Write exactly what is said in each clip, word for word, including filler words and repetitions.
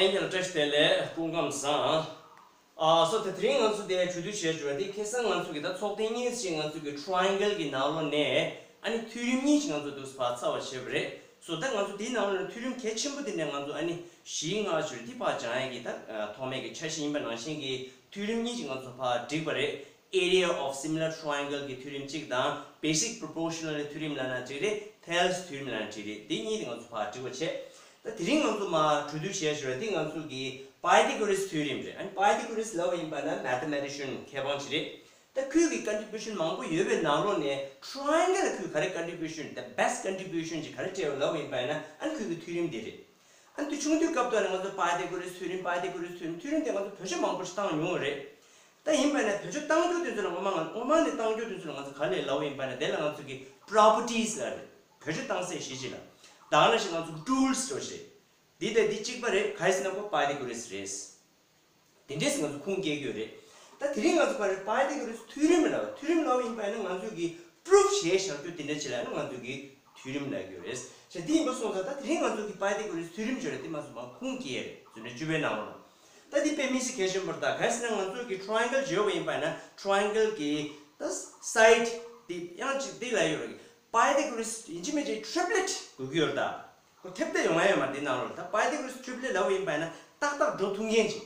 ཡང་བཀྲ་ཤིས་བདེ་ལེགས། སྐུ་ཁམས་བཟང་། ཨ་སོ་ད་དེ་རིང་ང་ཚོ་དེ་གྲོས་བསྡུར་བྱས་བྱུང་བ་དེ་ཁ་སང་ང་ཚོ་གི་ད་ཚོགས་ཐེངས་གཉིས་ཤིག་ང་ཚོ་གི་ཁྲོ་ཨན་གལ་གི་ནང་ལོགས་ནས་ཨ་ནི་ཐིའོ་རེམ་གཉིས་ཤིག་ང་ཚོ་འདུག་ཕར་ཚར་བ་བྱས་པ་རེད། སོ་ད་ང་ཚོ་དེའི་ནང་ལོགས་ནས་ཐིའོ་རེམ་གལ་ཆེན་པོ་དེ་ནས་ང་ཚོ་ཨ་ནི་བཞི་ལྔ་བྱས་དེ་ཕར་སྦྱང་ཡས་ཀྱི་ད་ཐོག་མའི་གི་འཆར་གཞི་ཡིན་པ་ནང་བཞིན་གི་ཐིའོ་རེམ་གཉིས་ཤིག་ང་ཚོ་ཕར་བསྒྲིགས་པ་རེད། Area of similar triangle གི་ཐིའོ་རེམ་གཅིག་དང་། Basic proportional ཐིའོ་རེམ་ལབ་ན་འགྲིག་རེད། Thales ཐིའོ་རེམ་ལབ་ན་འགྲིག་རེད། འདི་གཉིས་དེ་ང་ཚོ་ཕར་འགྲིག་པ་བྱས། ད་དེ་རིང་ང་ཚོ་མར་གྲོས་བསྡུར་བྱས་བྱས་རེད། འདི་ང་ཚོ་གི་Pythagoras ཐིའོ་རེམ་རེད། ཨ་ནི་Pythagoras ལབ་པ་ཡིན་པ་ན་mathematician མཁས་པ་ཅིག་རེད། ད་ཁོའི་གི་contribution མང་པོ་ཡོད་པའི་ནང་ལོགས་ནས་triangle ལ་ཁོས་ག་རེ་contribution the best contribution ཅིག་ག་རེ་སྤྲད་པ་ལབ་པ་ཡིན་པ་ན་ཨ་ནི་ཁོའི་གི་ཐིའོ་རེམ་འདི་རེད། ཨ་ནི་དུས་ཆུང་དུས་སྐབས་ཐོག་ནས་ང་ཚོ་Pythagoras ཐིའོ་རེམ། Pythagoras ཐིའོ་རེམ། ཐིའོ་རེམ་དེ་ང་ཚོ་བེད་སྤྱོད་མང་པོ་ཞིག་བཏང་མྱོང་བ་རེད། ད་ཡིན་པ་ན་བེད་སྤྱོད་བཏང་རྒྱུ་དེ་ཚོ་ལ་ངོ་མ་ང་ངོ་མ་ནས་བཏང་རྒྱུ་དེ་ཚོ་ལ་ང་ཚོ་ག་ལས་ལབ་པ་ཡིན་པ་ན་དེ་ལ་ང་ཚོ་གི་properties ལབ་རེད། བེད་སྤྱོད་བཏང་སའི་གཞི་ཅིག་ལ། ད་ག་ནང་བཞིན་ང་ཚོ་གི་rules ཅོ་ཞེས། འདི་དང་འདི་གཅིག་པ་རེད། ག་རེ་ཟེར་ན་ཁོ་Pythagoras རེད། དེ་འདྲས་ང་ཚོ་ཁུངས་སྐྱེལ་གྱི་ཡོད་རེད། ད་དེ་རིང་ང་ཚོ་ག་རེ་Pythagoras ཐིའོ་རེམ་ལབ་པ། ཐིའོ་རེམ་ལབ་པ་ཡིན་པ་ཡིན་ན་ང་ཚོ་གི་proof བྱས་བཞག་རྒྱུ་དེ་འདྲ་ཅིག་ལ་ཡིན་ན་ང་ཚོ་གི་ཐིའོ་རེམ་ལབ་ཀྱི་ཡོད་རེད། བྱས་དེ་ཡིན་པ་སོང་ཙང་ད་དེ་རིང་ང་ཚོ་གི་Pythagoras ཐིའོ་རེམ་ཅོ་རེད། དེ་མ་སོང་མ་ཁུངས་སྐྱེལ་རེད། ཟུར་ནས་བཅུ་པའི་ནང་ལོགས་ལ། ད་དེ་དཔེ་མི་སྲིད་གལ་ཆེན་པོ་རེད། ད་ག་རེ་ཟེར་ན་ང་ཚོ་གི་triangle ཅོ་བ་ཡིན་པ་ཡིན་ན་triangle གི་ད་side དེ་ཡང་ཅིག་དེ་ལ་ཡོད་རེད། Pythagoras ཡིན་གཅིག་མིན་གཅིག་triplet དགོས་ཀྱི་ཡོད་རེད་ད། ཁོ་ཐེབས་ཐེབས་ཡོང་ཡ་ཡོད་མ་རེད། འདི་ནང་ལོགས་ད་Pythagoras triplet ལབ་པ་ཡིན་པ་ཡིན་ན་ཏག་ཏག་འགྲོ་ཐུབ་མཁན་ཅིག་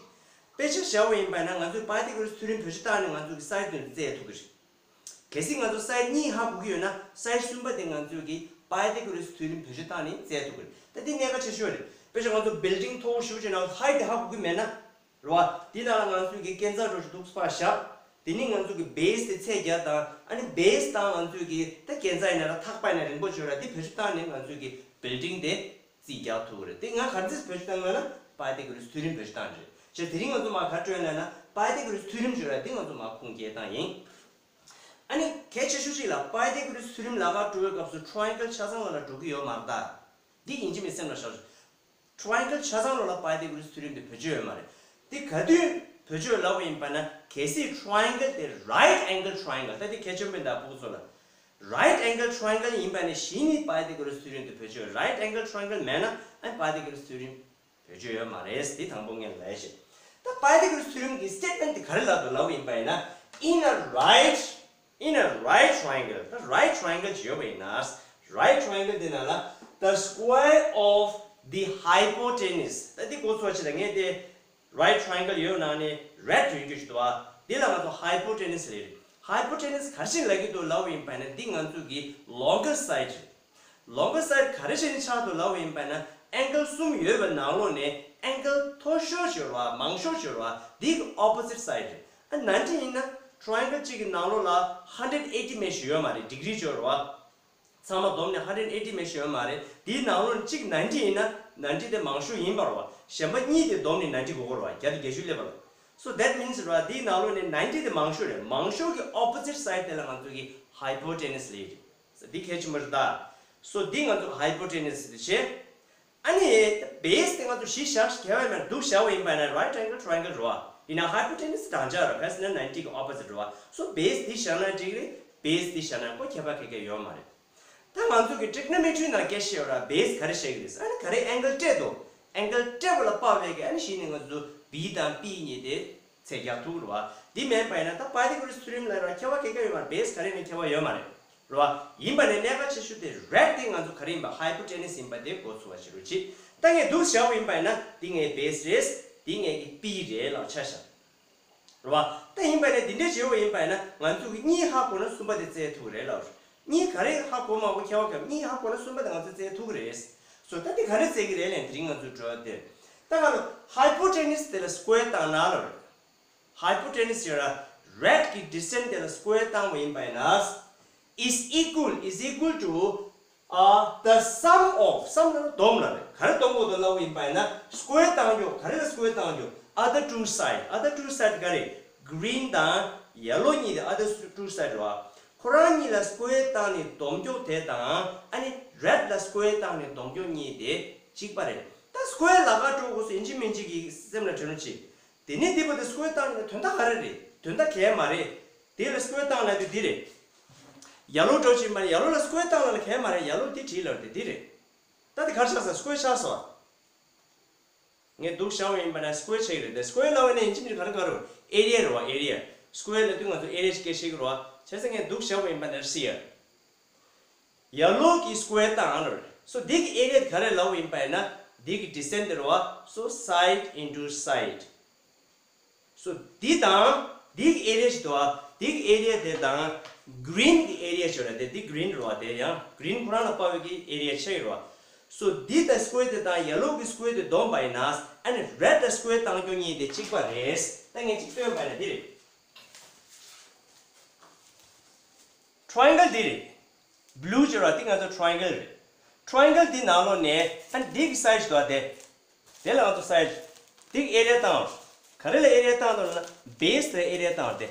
དཔེ་ཆ་བཞག་པ་ཡིན་པ་ཡིན་ན་ང་ཚོས་Pythagoras ཐིའོ་རེམ་བེད་སྤྱོད་བཏང་ནས་ང་ཚོ་གི་side དེ་ཚོ་བཙལ་ཐུབ་ཀྱི་རེད། གལ་སྲིད་ང་ཚོ་side གཉིས་ཧ་གོ་གི་ཡོད་ན་side གསུམ་པ་དེ་ང་ཚོས་ཀྱི་Pythagoras ཐིའོ་རེམ་བེད་སྤྱོད་བཏང་ནས་བཙལ་ཐུབ་ཀྱི་རེད། ད་འདི་གནད་འགག་ཆེ་ཤོས་རེད། དཔེ་ཆ་ང་ཚོ་building མཐོ་པོ་ཞེ་པོ་ཅིག་ནང་height དེ་ཧ་གོ་གི་མེད་ན། རེད་བ། དེ་ནང་ལ་ང་ཚོས་ཀྱི་སྐས་འཛེག་འདྲ་ཞིག་འདུག་ཕར་བཞག་དེ་ནི་ང་ཚོས་ཀྱི་base དེ་ཚད་བརྒྱབ་དང་། ཨ་ནི་base དང་ང་ཚོས་ཀྱི་ད་སྐས་འཛེག་ཡིན་ན་ར་ཐག་པ་ཡིན་ན་རིང་པོ་བྱོས་ར་དེ་བེད་སྤྱོད་བཏང་ནས་ང་ཚོས་ཀྱི་building དེ་རྩིས་རྒྱག་ཐུབ་ཀྱི་རེད། དེ་ང་ག་འདྲས་བེད་སྤྱོད་བཏང་ལབ་ན་Pythagoras ཐིའོ་རེམ་བེད་སྤྱོད་བཏང་རེད། བྱས་དེ་རིང་ང་ཚོ་མར་ག་སྤྲོད་ཡིན་ལབ་ན་Pythagoras ཐིའོ་རེམ་བྱོས་ར་དེ་ང་ཚོ་མར་ཁུངས་སྐྱེལ་བཏང་ཡིན། ཨ་ནི་གལ་ཆེ་ཤོས་ཤིག་ལ་Pythagoras ཐིའོ་རེམ་ལ་ཁ་སྤྲོད་པའི་སྐབས་སུ་triangle ཆ་ཚང་ལ་ལ་འགྲོ་གི་ཡོད་མ་རེད་ད། འདི་ཡིན་གཅིག་མིན་སེམས་ལ་བཞག་རོགས། Triangle ཆ་ཚང་ལོ་ལ་Pythagoras ཐིའོ་རེམ་དེ་བེད་སྤྱོད་ཡོད་མ་རེད། དེ་ག་དུས་བེད་སྤྱོད་ལབ་པ་ཡིན་པ་ན་གལ་སྲིད་triangle དེ་right angle triangle ད་དེ་གལ་ཆེན་པོ་ཡིན་ད་ཕྲུ་གུ་ཚོ་ལ། Right angle triangle ཡིན་པ་ན་གཞི་ནས་Pythagoras ཐིའོ་རེམ་དེ་བེད་སྤྱོད། Right angle triangle མེད་ན་ཨ་Pythagoras ཐིའོ་རེམ་བེད་སྤྱོད་ཡོད་མ་རེད། དེ་དང་པོ་ངས་ལབ་ཡ་བྱེད། ད་Pythagoras ཐིའོ་རེམ་གི་statement དེ་ག་རེ་ལབ་འདུག་ལབ་པ་ཡིན་པ་ཡིན་ན། In a right In a right triangle ད་right triangle ཅིག་ཡོད་པ་ཡིན་ན། Right triangle དེ་ནང་ལ་the square of the hypotenuse ད་དེ་གོ་ཚོད་ཆེ་ད་ངས་དེ་right triangle ཡོད་ནང་ནས་red ཡོད་རྒྱུ་ཞིག་འདུག་བ། དེ་ལ་ང་ཚོ་hypotenuse ལབ་རེད། Hypotenuse ག་རེ་བྱས་ལབ་ཀྱི་འདུག་ལབ་པ་ཡིན་པ་ན་འདི་ང་ཚོ་གི་longer side རེད། Longer side ག་རེ་བྱས་ནས་ཆགས་འདུག་ལབ་པ་ཡིན་པ་ན་angle གསུམ་ཡོད་པའི་ནང་ལོགས་ནས་angle མཐོ་ཤོས་ཅིག་ཡོད་རེད་བ། མང་ཤོས་ཅིག་ཡོད་རེད་བ། འདི་གི་opposite side རེད། ཨ་ninety ཡིན་ན་triangle གཅིག་གི་ནང་ལོགས་ལ་hundred eighty མེད་ཞིག་ཡོད་མ་རེད། degree ཅིག་ཡོད་རེད་བ། ཚང་མ་བསྡོམས་ནས་hundred eighty མེད་ཞིག་ཡོད་མ་རེད། དེའི་ནང་ལོགས་ནས་གཅིག་ninety ཡིན་ན་ninety དེ་མང་ཤོས་ཡིན་པ་རེད་བ། གཞན་པ་གཉིས་དེ་བསྡོམས་ནས་ninety དགོས་ཀྱི་རེད་བ། བརྒྱ་དང་བརྒྱད་ཅུ་སླེབས་པ་རེད། So that means རེད་བ། དེའི་ནང་ལོགས་ནས་ninety དེ་མང་ཤོས་རེད། མང་ཤོས་ཀྱི་opposite side དེ་ལ་ང་ཚོ་གི་hypotenuse ལབ་ཀྱི་རེད། འདི་གལ་ཆེན་པོ་རེད་ད། So འདི་ང་ཚོ་hypotenuse དེ་བྱས། ཨ་ནི་base དེ་ང་ཚོ་གཞི་བཞག་ག་བ་ཡིན་ན་འདུག་བཞག་པ་ཡིན་པ་ན་right angle triangle རེད་བ། ཡིན་ན་hypotenuse དང་ཆ་ར་ག་ཟེར་ན་ninety གི་opposite རེད་བ། So base འདི་བཞག་ན་འགྲིག་རེད། base འདི་བཞག་ན་ཁོ་ཁྱད་པར་ག་གེ་ཡོད་མ་རེད། ད་ང་ཚོ་གི་trigonometry ནང་སྐད་ཆ་ཡོད་ར། base ག་རེ་བཤད་ཀྱི་རེད། ཨ་ནི་ག་རེ་angle སྤྲད་འདུག angle སྤྲད་པ་ལ་དཔག་པའི་གི་ཨ་ནི་གཞི་ནས་ང་ཚོ་B དང་P གཉིས་དེ་ཚད་རྒྱག་ཐུབ་རེད་བ། འདི་མེད་པ་ཡིན་ན་ད་Pythagoras ཐིའོ་རེམ་ལ་ར་ཁྱད་པར་ག་གེ་ཡོད་མ་རེད། base ག་རེ་ནས་ཁྱད་པར་ཡོད་མ་རེད། རེད་བ། ཡིན་པ་ནས་གནད་འགག་ཆེ་ཤོས་དེ་red དེ་ང་ཚོ་ག་རེ་ཡིན་པ་hypotenuse ཡིན་པ་དེ་གོ་ཚུགས་པ་བྱེད་རོགས་གྱིས། ད་ངས་འདུག་བཞག་པ་ཡིན་པ་ཡིན་ན་འདི་ངའི་base རེད། འདི་ངའི་གི་P རེད་ལབ་ཆ་བཞག་རེད་བ། ད་ཡིན་པ་ནས་འདི་འདྲས་བྱེད་པ་ཡིན་པ་ཡིན་ན་ང་ཚོ་གི་གཉིས་ཧ་གོ་ན་གསུམ་པ་དེ་བཙལ་ཐུབ་རེད་ལབ། གཉིས་ག་རེ་ཧ་གོ་མ་གོ་ཁྱད་པར་ག་གཉིས་ཧ་གོ་ན་གསུམ་པ་དེ་ང་ཚོ་བཙལ་ཐུབ་རེད། So ད་འདི་ག་རེ་བཙལ་གི་རེད་ལབ་དེ་རིང་ང་ཚོ་འགྲོ་ཡ་དེ། ད་ག་ལ་hypotenuse དེ་ལ་square བཏང་ན་ལབ་རེད། Hypotenuse ཡོད་ར། Red གི་distance དེ་ལ་square བཏང་བ་ཡིན་པ་ཡིན་ན། is equal is equal to uh the sum of sum ལ་བསྡོམས་ལ་རེད། ག་རེ་བསྡོམས་དགོས་འདུག་ལབ་པ་ཡིན་པ་ཡིན་ན་square བཏང་རྒྱུ། ག་རེ་ལ་square བཏང་རྒྱུ། Other two side other two side ག་རེ། Green དང་yellow གཉིས་དེ་other two side རེད་བ། ཁོ་རང་གཉིས་ལ་square བཏང་ནས་བསྡོམས་རྒྱུ་དེ་དང་ཨ་ནི་red ལ་square བཏང་ནས་བསྡོམས་རྒྱུ་གཉིས་དེ་གཅིག་པ་རེད། ད་square ལ་ཁ་འགྲོ་དགོས་སུ་ཡིན་གཅིག་མིན་གཅིག་གི་སེམས་ལ་དྲན་རོགས་གྱིས། དེ་ནས་འདི་པོ་དེ་square བཏང་ན་དོན་དག་ག་རེ་རེད། དོན་དག་གས་མ་རེད། དེ་ལ་square བཏང་ལབ་དུས་འདི་རེད། yellow འགྲོ་ཅིག་མ་རེད། yellow ལ་square བཏང་ལབ་ན་གས་མ་རེད། yellow འདི་བྲིས་ལབ་དེ་འདི་རེད། ད་དེ་ག་རེ་ཆགས་སོང་། square ཆགས་སོང་། ངས་འདུག་བཞག་པ་ཡིན་པ་ན་square ཆགས་ཀྱི་རེད། དེ་square་ལབ་པ་ན་ཡིན་གཅིག་མིན་གཅིག་ག་རེ་ག་རེ་area་རེད་བ། area square་ལབ་དུས་ང་ཚོ་area་ཅིག་སྐད་ཆ་བཤད་ཀྱི་རེད་བ། བྱས་ཙང་ངས་འདུག་བཞག་པ་ཡིན་པ་ན་see here། ཡ་ལོ་གི་square་བཏང་རེད། so་འདི་གི་area་དེ་ག་རེ་ལབ་པ་ཡིན་པ་ཡིན་ན་འདི་གི་distance་དེ་རེད་བ། so side into side། so་འདི་དང་འདི་གི་area་ཞིག་འདུག་བ། འདི་གི་area་དེ་དང་green་གི་area་ཞིག་རེད་དེ། འདི་green་རེད་བ། དེ་ཡང་green་ཁོ་རང་ལ་དཔག་པའི་གི་area་ཆགས་ཀྱི་རེད་བ། so་འདི་དང་square་དེ་དང་ཡ་ལོ་གི་square་དེ་བསྡོམས་པ་ཡིན་ན་ཨ་ནི་red་དང་square་བཏང་རྒྱུ་གཉིས་དེ་གཅིག་པ་རེད། ད་ངས་གཅིག་སྟོན་པ་ཡིན་ན་འདི་རེད། triangle་འདི་རེད། blue་ཅེས་པ་འདི་ང་ཚོ་triangle་རེད། triangle་འདི་ནང་ལོགས་ནས་ཨ་འདི་གི་side་འདུག་བ། དེ་དེ་ལ་ང་ཚོ་side་འདི་གི་area་བཏང་། ག་རེ་ལ་area་བཏང་འདུག་ལབ་ན་base་ལ་area་བཏང་། དེ་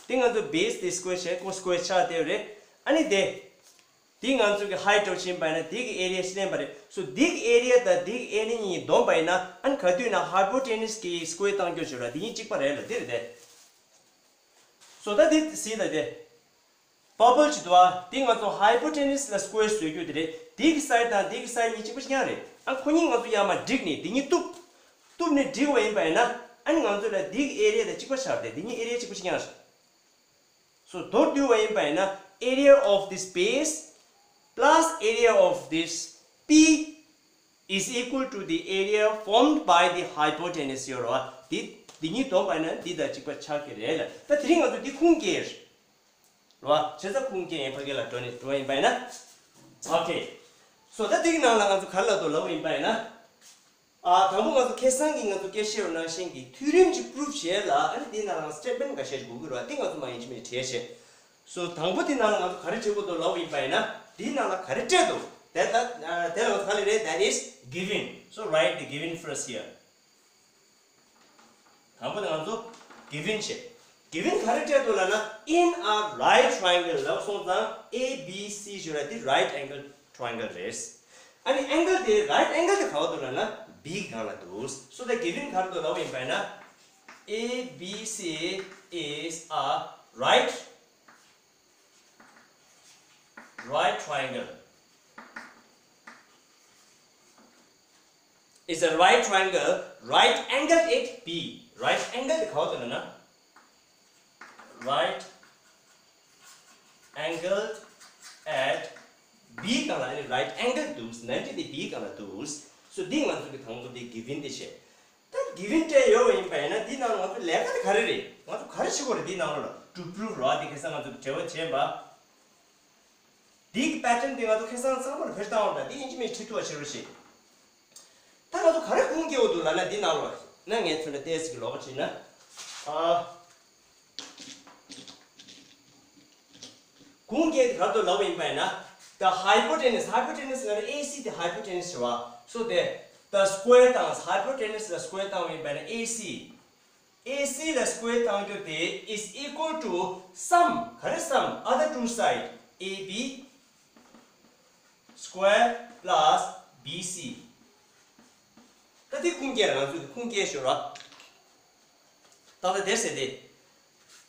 འདི་ང་ཚོ་base་འདི་square་བྱས་ཁོ་square་ཆགས་བསྡད་ཡོད་རེད། ཨ་ནི་དེ་འདི་ང་ཚོ་གི་height་འདྲ་བོ་ཕྱིན་པ་ཡིན་ན་འདི་གི་area་ཤི་ལེན་པ་རེད། so་འདི་གི་area་དང་འདི་གི་area་གཉིས་བསྡོམས་པ་ཡིན་ན་ཨ་ནི་ག་དུས་ན་hypotenuse་གི་square་བཏང་རྒྱུ་བྱོས་ར། འདི་གཉིས་གཅིག་པ་རེད་ལ་འདི་རེད་དེ། so་ད་འདི་གཟིགས་དང་དེ། bubble་ཅིག་འདུག་བ། འདི་ང་ཚོ་hypotenuse་ལ་square་བཟོ་རྒྱུ་དེ་རེད། འདི་གི་side་དང་འདི་གི་side་གཉིས་གཅིག་པ་ཞིག་ཡང་རེད། ཨ་ཁོ་གཉིས་ང་ཚོ་ཡར་མར་བསྒྲིགས་ནས་འདི་གཉིས་གཏུབ། གཏུབ་ནས་བསྒྲིགས་པ་ཡིན་པ་ཡིན་ན་ཨ་ནི་ང་ཚོ་ལ་འདི་གི་area་དང་གཅིག་པ་ཆགས་རེད། འདི་གཉིས་area་གཅིག་པ་ཞིག་ཡང་རེད། so མདོར་བསྡུས་པ་ཡིན་པ་ཡིན་ན་area of this base plus area of this P is equal to the area formed by the hypotenuse ཡོད་རེད་བ། འདི་འདི་གཉིས་བསྡོམས་པ་ཡིན་ན་འདི་དང་གཅིག་པ་ཆགས་ཀྱི་རེད་ལ། ད་དེ་རིང་ང་ཚོ་འདི་ཁུངས་སྐྱེལ་རེད་བ། བྱས་ཙང་ཁུངས་སྐྱེལ་ཡིན་ཕ་གི་ལ་འགྲོ་ནས་འགྲོ་བ་ཡིན་པ་ཡིན་ན། okay so ད་འདི་གི་ནང་ལ་ང་ཚོ་ག་རེ་ལབ་འདུག་ལབ་པ་ཡིན་པ་ཡིན་ན། ཨ་དང་པོ་ང་ཚོ་ཁ་སང་གི་ང་ཚོ་སྐད་ཆ་བཤད་པ་ནང་བཞིན་གྱི་ཐིའོ་རེམ་ཅིག་པུ་རུབ་བྱས་ལ་ཨ་ནི་འདི་ནང་ལ་སི་ཊེ་ཊི་མེན་ཊི་འགའ་ཤས་ཅིག་དགོས་ཀྱི་རེད་བ། འདི་ང་ཚོ་མ་ཡིན་གཅིག་མིན་གཅིག་བྲིས་བྱས། so དང་པོ་འདི་ནང་ལ་ང་ཚོ་ག་རེ་བྲིས་དགོས་འདུག་ལབ་པ་ཡིན་པ་ཡིན་ན། འདི་ནང་ལ་ག་རེ་སྤྲད་འདུག་དེ་ལ་ཨ་དེ་ལ་ང་ཚོ་ག་རེ་རེད། that is given. so write the given first here. དང་པོ་དེ་ང་ཚོ་given་བྱས། given་ག་རེ་སྤྲད་འདུག་ལབ་ན། in a right triangle ལབ་སོང་ཙང་A B C་ཞུ་ར་དེ་right angle triangle་རེད། ཨ་ནི་angle་དེ་right angle་དེ་ག་བ་འདུག་ལབ་ན་B་སྒང་ལ་འདུག so the given་ག་རེ་འདུག་ལབ་པ་ཡིན་པ་ཡིན་ན། A B C is a right right triangle. It's a right triangle, right angled at B. Right angled ག་བ་དེ་ལ་ན། Right angled at B་སྒང་ལ་ཨ་ནི་right angle་འདུག ninety་དེ་B་སྒང་ལ་འདུག so་འདི་ང་ཚོ་གི་དང་པོ་དེ་given་དེ་བྱས། ད་given་སྤྲད་ཡོད་པ་ཡིན་པ་ཡིན་ན་འདི་ནང་ལ་ང་ཚོ་ལས་ཀ་དེ་ག་རེ་རེད། ང་ཚོ་ག་རེ་བྱེད་དགོས་རེད། འདི་ནང་ལ་to prove ར་དེ་ཁ་སང་ང་ཚོ་འབྲེལ་བ་བྱས་པ། འདི་གི་pattern་དེ་ང་ཚོ་ཁ་སང་ཚང་མར་བེད་སྤྱོད་བཏང་བ་འདྲ། འདི་ཡིན་གཅིག་མིན་གཅིག་ཁྲིད་ཐུབ་པ་བྱེད་རོགས་བྱེད། ད་ང་ཚོ་ག་རེ་ཁུངས་སྐྱེལ་དགོས་འདུག་ལབ་ན་འདི་ནང་ལ་ན་ངས་ཚུར་ལ་ཏོག་ཙམ་གྱི་ལོགས་ཀ་བྱས་ན། ཨ། ཁུངས་སྐྱེལ་དེ་ག་རེ་འདུག་ལབ་པ་ཡིན་པ་ཡིན་ན། The hypotenuse, hypotenuse ལབ་ན་A C དེ་hypotenuse་རེད་བ། so དེ་the square་བཏང་། hypotenuse་ལ་square་བཏང་བ་ཡིན་པ་ཡིན་ན་A C། A C་ལ་square་བཏང་རྒྱུ་དེ་is equal to sum ག་རེ་sum other two side A B square plus B C། ད་དེ་ཁུངས་སྐྱེལ། ང་ཚོས་ཁུངས་སྐྱེལ་ཤོད་ར། ད་ལྟ་དེར་ཟེར་ཏེ།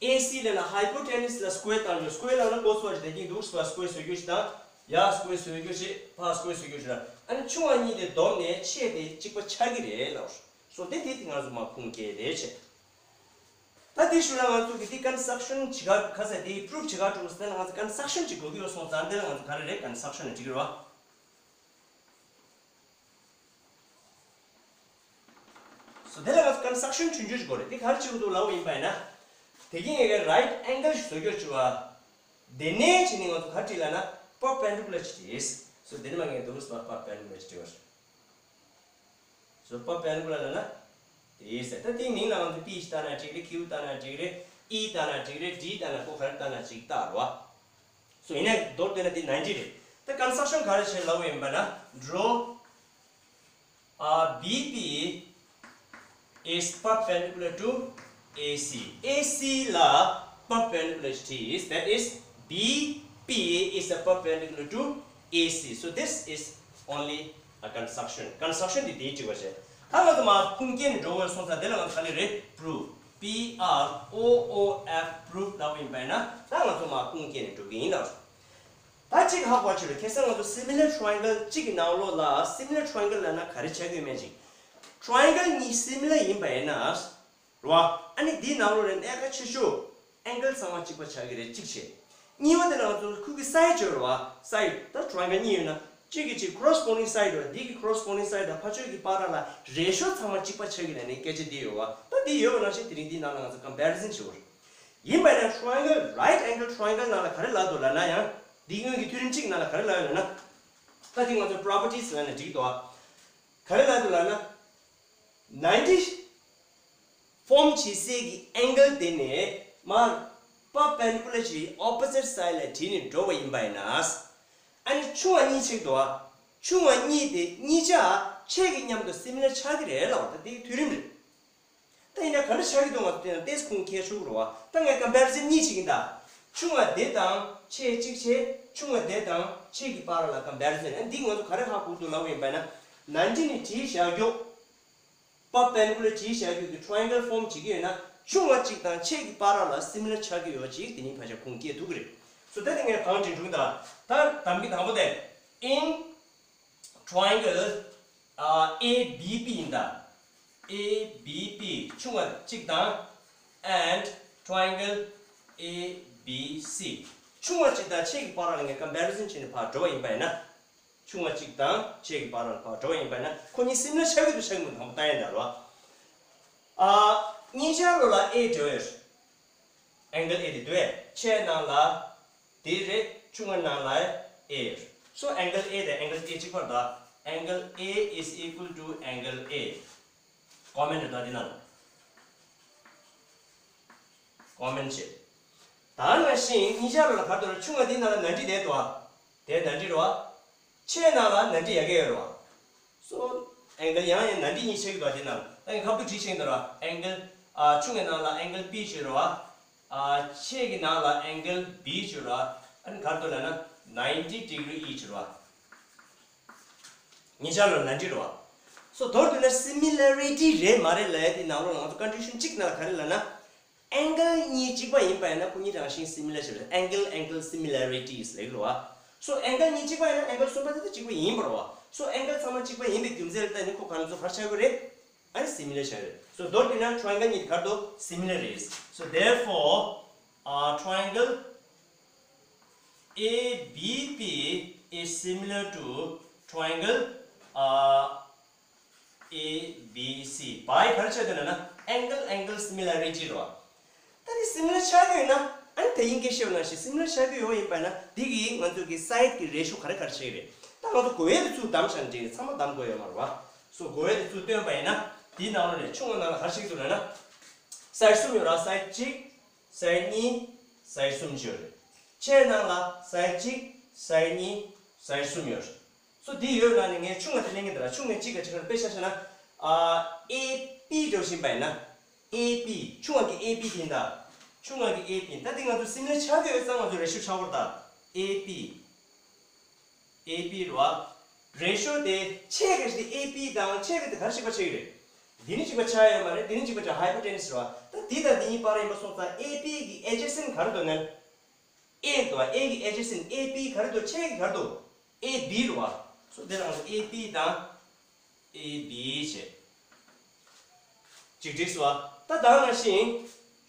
A C་ལབ་ན་hypotenuse་ལ་square་བཏང་རྒྱུ། square་ལབ་ན་ལྐོག་ཟ་བ་ཞིག་དེ་གཉིས་འདུག་ཟེར་བ། square་བཟོ་རྒྱུ་ཞིག་དང་། ཡར་square་བཟོ་རྒྱུ་ཞིག་ཕར་square་བཟོ་རྒྱུ་ཞིག་ལ། ཨ་ནི་ཆུང་བ་གཉིས་དེ་བསྡོམས་ནས་ཆེ་དེ་གཅིག་པ་ཆགས་ཀྱི་རེད་ལབ། so དེ་དེ་དེ་ང་ཚོ་མར་ཁུངས་སྐྱེལ་རེད་བྱས། ད་དེ་ཞུ་ན་ང་ཚོ་གི་དེ་construction་བྱེད་ག་ག་ས་དེ་proof་བྱེད་ག་འགྲོ་ཟེར་ན་ང་ཚོ་construction་བྱེད་དགོས་ཀྱི་ཡོད་སོང་ཙང་དེ་ལ་ང་ཚོ་ག་རེ་རེད། construction་ལ་འགྲིག་གི་རེད་བ། so དེ་ལ་ང་ཚོ་construction་ཆུང་ཆུང་ཞིག་དགོས་རེད། དེ་ག་རེ་བྱེད་དགོས་འདུག་ལབ་པ་ཡིན་པ་ཡིན་ན། དེ་གིན་ངས་right angle་ཞིག་བཟོ་རྒྱུ་བྱས་པ། དེ་ནས་བྱས་ནས་ང་ཚོ་ག་རེ་བྲིས་ལབ་ན་perpendicular་ཅིག་བྲིས། so དེ་ནས་མར་ངས་འདུག་སེ་perpendicular་ཅིག་བྲིས་པ་རེད། so perpendicular་ལབ་ན། དེ་ཟེར། ད་དེའི་མིང་ལ་ང་ཚོ་P་ཞིག་བཏགས་ན་འགྲིག་རེད། Q་བཏགས་ན་འགྲིག་རེད། E་བཏགས་ན་འགྲིག་རེད། D་བཏགས་ན་ཁོ་ག་རེ་བཏགས་ན་འགྲིག་རེད་བ། so ཡིན་ནའི་མདོར་བསྡུས་ན་དེ་ninety་རེད། ད་construction་ག་རེ་བྱེད་ལབ་པ་ཡིན་པ་ན། draw a B P is perpendicular to A C. A C ལ་perpendicular་ཅིག་བྲིས། that is B P is a perpendicular to A C. so this is only a construction. construction དེ་དེའི་འགྲིག་པ་བྱས། ད་ང་ཚོ་མར་ཁུངས་སྐྱེལ་ནས་འགྲོ་དགོས་སོང་ཙང་དེ་ལ་ང་ཚོ་ག་རེ་རེད། proof. P R O O F proof་ལབ་པ་ཡིན་པ་ཡིན་ན་ད་ང་ཚོ་མར་ཁུངས་སྐྱེལ་ནས་འགྲོ་གི་ཡིན་ལབ། ད་གཅིག་ཧ་གོ་ཆོད་རེད། ཁ་སང་ང་ཚོ་similar triangle་གཅིག་གི་ནང་ལོགས་ལ་similar triangle་ལབ་ན་ག་རེ་ཆགས་ཀྱི་ཡོད་མེད་ཅིག་ཊ་ར་ཡན་གལ་གཉིས་སི་མི་ལར་ཡིན་པ་ཡིན་ན། རེད་བ། ཨ་ནི་འདིའི་ནང་ལོགས་ནས་གནད་འགག་ཆེ་ཤོས་ཨེང་གལ་ཚང་མ་གཅིག་པ་ཆགས་ཀྱི་རེད། གཅིག་བྱས། གཉིས་པ་དེ་ལ་ང་ཚོ་ཁུག་གི་སའི་ཌི་ཡོད་རེད་བ། སའི་ཌི་ད་ཊ་ར་ཡན་གལ་གཉིས་ཡོད་ན་གཅིག་གི་གཅིག་ཀོ་རེ་སི་པོན་ཌིང་སའི་ཌི་ཡོད། འདི་གི་ཀོ་རེ་སི་པོན་ཌིང་སའི་ཌི་དང་ཕར་ཕྱོགས་ཀྱི་པ་ར་ལ་རེ་ཤོ་ཚང་མ་གཅིག་པ་ཆགས་ཀྱི་རེད་ནས་སྐད་ཆ་འདི་ཡོད་བ། ད་འདི་ཡོད་པ་ནང་བཞིན་དེ་རིང་འདིའི་ནང་ལ་ང་ཚོ་ཀམ་པེ་རི་སན་བྱེད་དགོས་རེད། ཡིན་པ་ཡིན་ན་ཊ་ར་ཡན་གལ་རའིཊ་ཨེང་གལ་ཊ་ར་ཡན་གལ་ནང་ལ་ག་རེ་ལབ་འདུག་ལབ་ན། ཡང་འདི་སྔོན་གྱི་ཐིའོ་རེམ་གཅིག་ནང་ལ་ག་རེ་ལབ་ཡོད་ལབ་ན། ད་འདི་ང་ཚོ་པོ་རོ་པར་ཊི་ཟེར་ན་འགྲིག་འདུག་བ། ག་རེ་ལབ་འདུག་ལབ་ན། ནའིན་ཊི་ཕོམ་བྱེད་སའི་གི་ཨེང་གལ་དེ་ནས་མར་པར་པེན་ཌི་ཀུ་ལར་གྱི་ཨོ་པོ་སིཊ་སའིཌ་ལ་བྲིས་ནས་འགྲོ་བ་ཡིན་པ་ཡིན་ན། ཨ་ནི་ཆུང་བ་གཉིས་ཆགས་འདུག་བ། ཆུང་བ་གཉིས་དེ་གཉིས་ཆ་ཆེ་གི་མཉམ་དུ་སི་མི་ལར་ཆགས་ཀྱི་རེད་ལབ་པ། ད་དེ་ཐིའོ་རེམ་རེད། ད་ཡིན་ན་ག་འདྲ་ཆགས་ཀྱི་འདུག་ང་ཚོ་དེ་ན་ཏེས་ཁུངས་འཁྱེར་ཆོག་གི་རེད་བ། ད་ངས་ཀམ་པེ་རི་སན་གཉིས་བྱེད་ཀྱི་ཡིན་ད། ཆུང་བ་དེ་དང་ཆེ་གཅིག་བྱས། ཆུང་བ་དེ་དང་ཆེ་གི་བར་ལ་ཀམ་པེ་རི་སན། ཨ་འདི་ང་ཚོ་ག་རེ་ཧ་གོ་འདུག་ལབ་པ་ཡིན་པ་ན། ནའིན་ཊི་ནས་བྲིས་བཞག་རྒྱུ། པར་པེན་ཌི་ཀུ་ལར་བྲིས་བཞག་རྒྱུ་གི་ཊ་ར་ཡན་གལ་ཕོམ་བྱེད་ཀྱི་ཡོད་ན་ཆུང་བ་གཅིག་དང་ཆེ་གི་བར་ལ་སི་མི་ལར་ཆགས་ཀྱི་ཡོད་ཅིག་དེ་ནི་ཕལ་ཆེར་ཁུངས་སྐྱེལ་ཐུབ་ཀྱི་རེད། སོ་ད་དེ་ངས་གང་དྲན་བྱུང་ད། ད་གཏམ་གྱི་དང་པོ་དེ། In triangle, uh, A B P ཡིན་ད། A B P ཆུང་བ་གཅིག་དང་། and triangle A B C ཆུང་བ་གཅིག་དང་ཆེ་གི་བར་ལ་ངས་ཀམ་པེ་རི་སན་བྱས་ནས་ཕར་འགྲོ་བ་ཡིན་པ་ཡིན་ན། ཆུང་བ་གཅིག་དང་ཆེ་གི་བར་ལ་ཕར་འགྲོ་བ་ཡིན་པ་ཡིན་ན་ཁོ་གཉིས་སི་མི་ལར་ཆགས་ཀྱི་འདུག་ཆགས་ཀྱི་མི་འདུག་དང་པོ་ལྟ་ཡིན་ད་རོ། ཨ། གཉིས་ཆ་ལོ་ལ་ཨེ་འབྲེལ་བ་ཡོད། ཨེང་གལ་ཨེ་དེ་འདུག་ཨེ། ཆེ་ནང་ལ་དེ་རེད། ཆུང་བ་ནང་ལ་ཨེ་ཡོད། སོ་ཨེང་གལ་ཨེ་དང་ཨེང་གལ་ཨེ་གཅིག་པ་རེད་ད། Angle A is equal to angle A། ཀོ་མན་ཊི་རེད་ད་འདི་ནང་། ཀོ་མན་ཊི་བྱེད། ད་ནང་བཞིན་གཉིས་ཆ་ལོ་ལ་ག་རེ་འདུག་ལབ་ན་ཆུང་བ་འདི་ནང་ལ་ནའིན་ཊི་བསྡད་འདུག་ཨ། དེ་ནའིན་ཊི་རེད་བ། ཆེ་ནང་ལ་ནའིན་ཊི་ཡ་གི་ཡོད་རེད་བ། སོ་ཨེང་གལ་ཡང་ཡང་ནའིན་ཊི་གཉིས་ཆགས་ཀྱི་འདུག་ཨ། དེ་ནང་ད་ངས་ཁ་ཐུག་བྲིས་ཆེན་འདུག་ར། ཨེང་གལ་ཨ་ཆུང་བའི་ནང་ལ་ཨེང་གལ་པི་བྱོས་ར། ཨ་ཆེ་གི་ནང་ལ་ཨེང་གལ་བི་བྱོས་ར། ཨ་ནི་ག་རེ་འདུག་ལབ་ན་ninety degree each ར། གཉིས་ཆ་ལོ་ལ་ནའིན་ཊི་ར། སོ་མདོར་བསྡུས་ན་སི་མི་ལ་རི་ཊི་རེད་མ་རེད་ལབ་ཡ་དེ་ནང་ལོགས་ལ་ང་ཚོ་ཀོན་ཌི་ཤན་གཅིག་ནང་ལ་ག་རེ་ལབ་ན། ཨེང་གལ་གཉིས་གཅིག་པ་ཡིན་པ་ཡིན་ན་ཁོ་གཉིས་རང་བཞིན་སི་མི་ལར་ཆགས་རེད། Angle angle similarities ལབ་ཀྱི་རེད་བ། སོ་ཨེང་གལ་གཉིས་གཅིག་པ་ཡིན་ན་ཨེང་གལ་གསུམ་པ་དེ་ད་གཅིག་པ་ཡིན་པ་རེད་བ། སོ་ཨེང་གལ་ཚང་མ་གཅིག་པ་ཡིན་པའི་རྒྱུ་མཚན་ལ་བརྟེན་ནས་ཁོ་ག་རེ་ཚོ་ག་རེ་ཆགས་ཀྱི་རེད། ཨ་ནི་སི་མི་ལར་ཆགས་རེད། སོ་མདོར་བསྡུས་ན་ཊ་ར་ཡན་གལ་གཉིས་ག་རེ་འདུག་སི་མི་ལར་རེད། So therefore, uh, triangle A B P is similar to triangle, uh, A B C by ག་རེ་ཆགས་འདུག་ལབ་ན་angle angle similarity རེད་བ། ད་ནི་སི་མི་ལར་ཆགས་ཀྱི་ཡོད་ན་ཨ་ནི་དེ་ཡིན་གྱི་ཤེས་པ་ནང་བཞིན་སི་མི་ལར་ཆགས་ཀྱི་ཡོད་ཡིན་པ་ན་འདི་གི་ང་ཚོ་གི་སའིཌ་གི་རེ་ཤོ་ག་རེ་ག་རེ་ཆགས་ཀྱི་རེད། ད་ང་ཚོ་དགོས་ཡས་དེ་ཚུར་བདམས་བཞག་ན་འགྲིག་རེད། ཚང་མ་བདམས་དགོས་ཡོད་མ་རེད་བ། སོ་དགོས་ཡས་དེ་ཚུར་བཏོན་པ་ཡིན་ན་འདིའི་ནང་ལོགས་ནས་ཆུང་བ་ནང་ལ་ག་རེ་ཆགས་ཀྱི་འདུག་ལབ་ན་སའིཌ་གསུམ་ཡོད་ར། སའིཌ་གཅིག་སའིཌ་གཉིས། སའིཌ་གསུམ་བྱས་རེད། ཆེ་ནང་ལ་སའིཌ་གཅིག་སའིཌ་གཉིས། སའིཌ་གསུམ་ཡོད་རེད། སོ་འདི་ཡོད་ན་ནི་ངས་ཆུང་བ་དེ་ལེན་གྱི་འདུག་ར། ཆུང་བའི་གཅིག་ག་ཆེ་ཁར་དཔེ་ཆ་བཞག་ན། ཨ་ཨེ་པི་འདྲ་བཞིན་པ་ཡིན་ན། ཨེ་པི་ཆུང་བ་གི་ཨེ་པི་དེ་ཡིན་ད། ཆུང་བ་གི་ཨེ་པི་ཡིན་ད། འདི་ང་ཚོ་སི་མི་ལར་ཆགས་ཀྱི་ཡོད་ཙང་ང་ཚོ་རེ་ཤོ་ཆགས་པ་རེད་ད། ཨེ་པི། ཨེ་པི་རེད་བ། རེ་ཤོ་དེ་ཆེ་ག་ཞིག་དེ་ཨེ་པི་དང་ཆེ་ག་དེ་ག་རེ་གཅིག་པ་ཆགས་ཀྱི་རེད། འདི་ནི་གཅིག་པ་ཆགས་ཡོད་མ་རེད། འདི་ནི་གཅིག་པ་ཆགས། ཧའི་པོ་ཊེ་ནུ་སི་རེད་བ། ད་འདི་དང་འདི་གཉིས་བར་ཡིན་པ་སོང་ཙང་ཨེ་པི་གི་ཨེ་ཇེ་སེན་ག་རེ་འདུག་ན། ཨེ་འདུག་བ། ཨེ་གི་ཨེ་ཇེ་སེན་ཨེ་པི་ག་རེ་འདུག་ཆེ་གི་ག་རེ་འདུག་ཨེ་བི་རེད་བ། སོ་དེ་ལ་ང་ཚོ་ཨེ་པི་དང་ཨེ་བི་བྱས། གཅིག་འགྲིག་སོང་བ། ད་ད་ནང་བཞིན་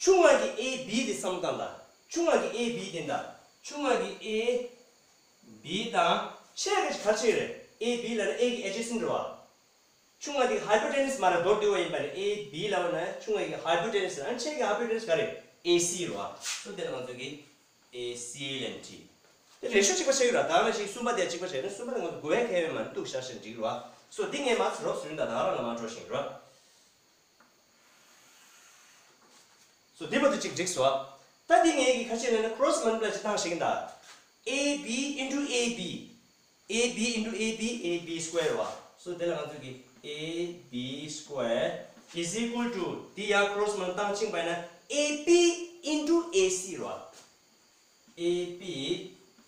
ཆུང་བ་གི་ཨེ་བི་དེ་བསམ་བློ་བཏང་ད། ཆུང་བ་གི་ཨེ་བི་དེ་ད། ཆུང་བ་གི་ཨེ་བི་དང་ཆེ་གི་ག་རེ་ཆགས་ཀྱི་རེད། ཨེ་བི་ལབ་ན་ཨེ་གི་ཨེ་ཇེ་སེན་རེད་བ། ཆུང་བ་དེ་ཧའི་པོ་ཊེ་ནུ་སི་མ་རེད། མདོར་བསྡུས་པ་ཡིན་པ་ནི་ཨེ་བི་ལབ་ན་ཆུང་བ་གི་ཧའི་པོ་ཊེ་ནུ་སི་རེད། ཨ་ནི་ཆེ་གི་ཧའི་པོ་ཊེ་ནུ་སི་ག་རེད། ཨེ་སི་རེད་བ། སོ་དེ་ལ་ང་ཚོ་གི་ཨེ་སི་ལབ་ནས་བྲིས། དེ་རེ་ཤོ་གཅིག་པ་ཆགས་ཀྱི་རེད་བ། ད་ནང་བཞིན་གསུམ་པ་དེ་གཅིག་པ་བྱས་ན་གསུམ་པ་དེ་ང་ཚོ་དགོས་ཡ་གལ་ཡོད་མ་རེད། འདུག་བཞག་བཞག་འགྲིག་རེད་བ། སོ་འདི་ངས་མར་རོབ་ཟུར་ཡོང་ད་ད་ག་རང་ལ་མར་འགྲོ་བཞིན་རེད་བ། སོ་འདི་བར་དུ་གཅིག་འགྲིག་སོང་བ། ད་འདི་ངས་ཀྱི་ཁ་ཤས་ལ་ནི་ཁོ་རོ་སི་མལ་ཊི་པ་ལའི་ཅིག་བཏང་ཤེས་ཀྱི་འདུག་ཨེ་བི་ཨིན་ཊུ་ཨེ་བི། ཨེ་བི་ཨིན་ཊུ་ཨེ་བི། ཨེ་བི་སི་ཀོ་ཡར་རེད་བ། སོ་དེ་ལ་ང་ཚོ་གི་ཨེ་བི་སི་ཀོ་ཡར་ཨིས་ཨི་ཀུལ་ཊུ་འདི་ཡང་ཁོ་རོ་སི་མལ་ཊི་པ་བཏང་ཕྱིན་པ་ཡིན་ན་ཨེ་པི་ཨིན་ཊུ་ཨེ་སི་རེད་བ། ཨེ་པི་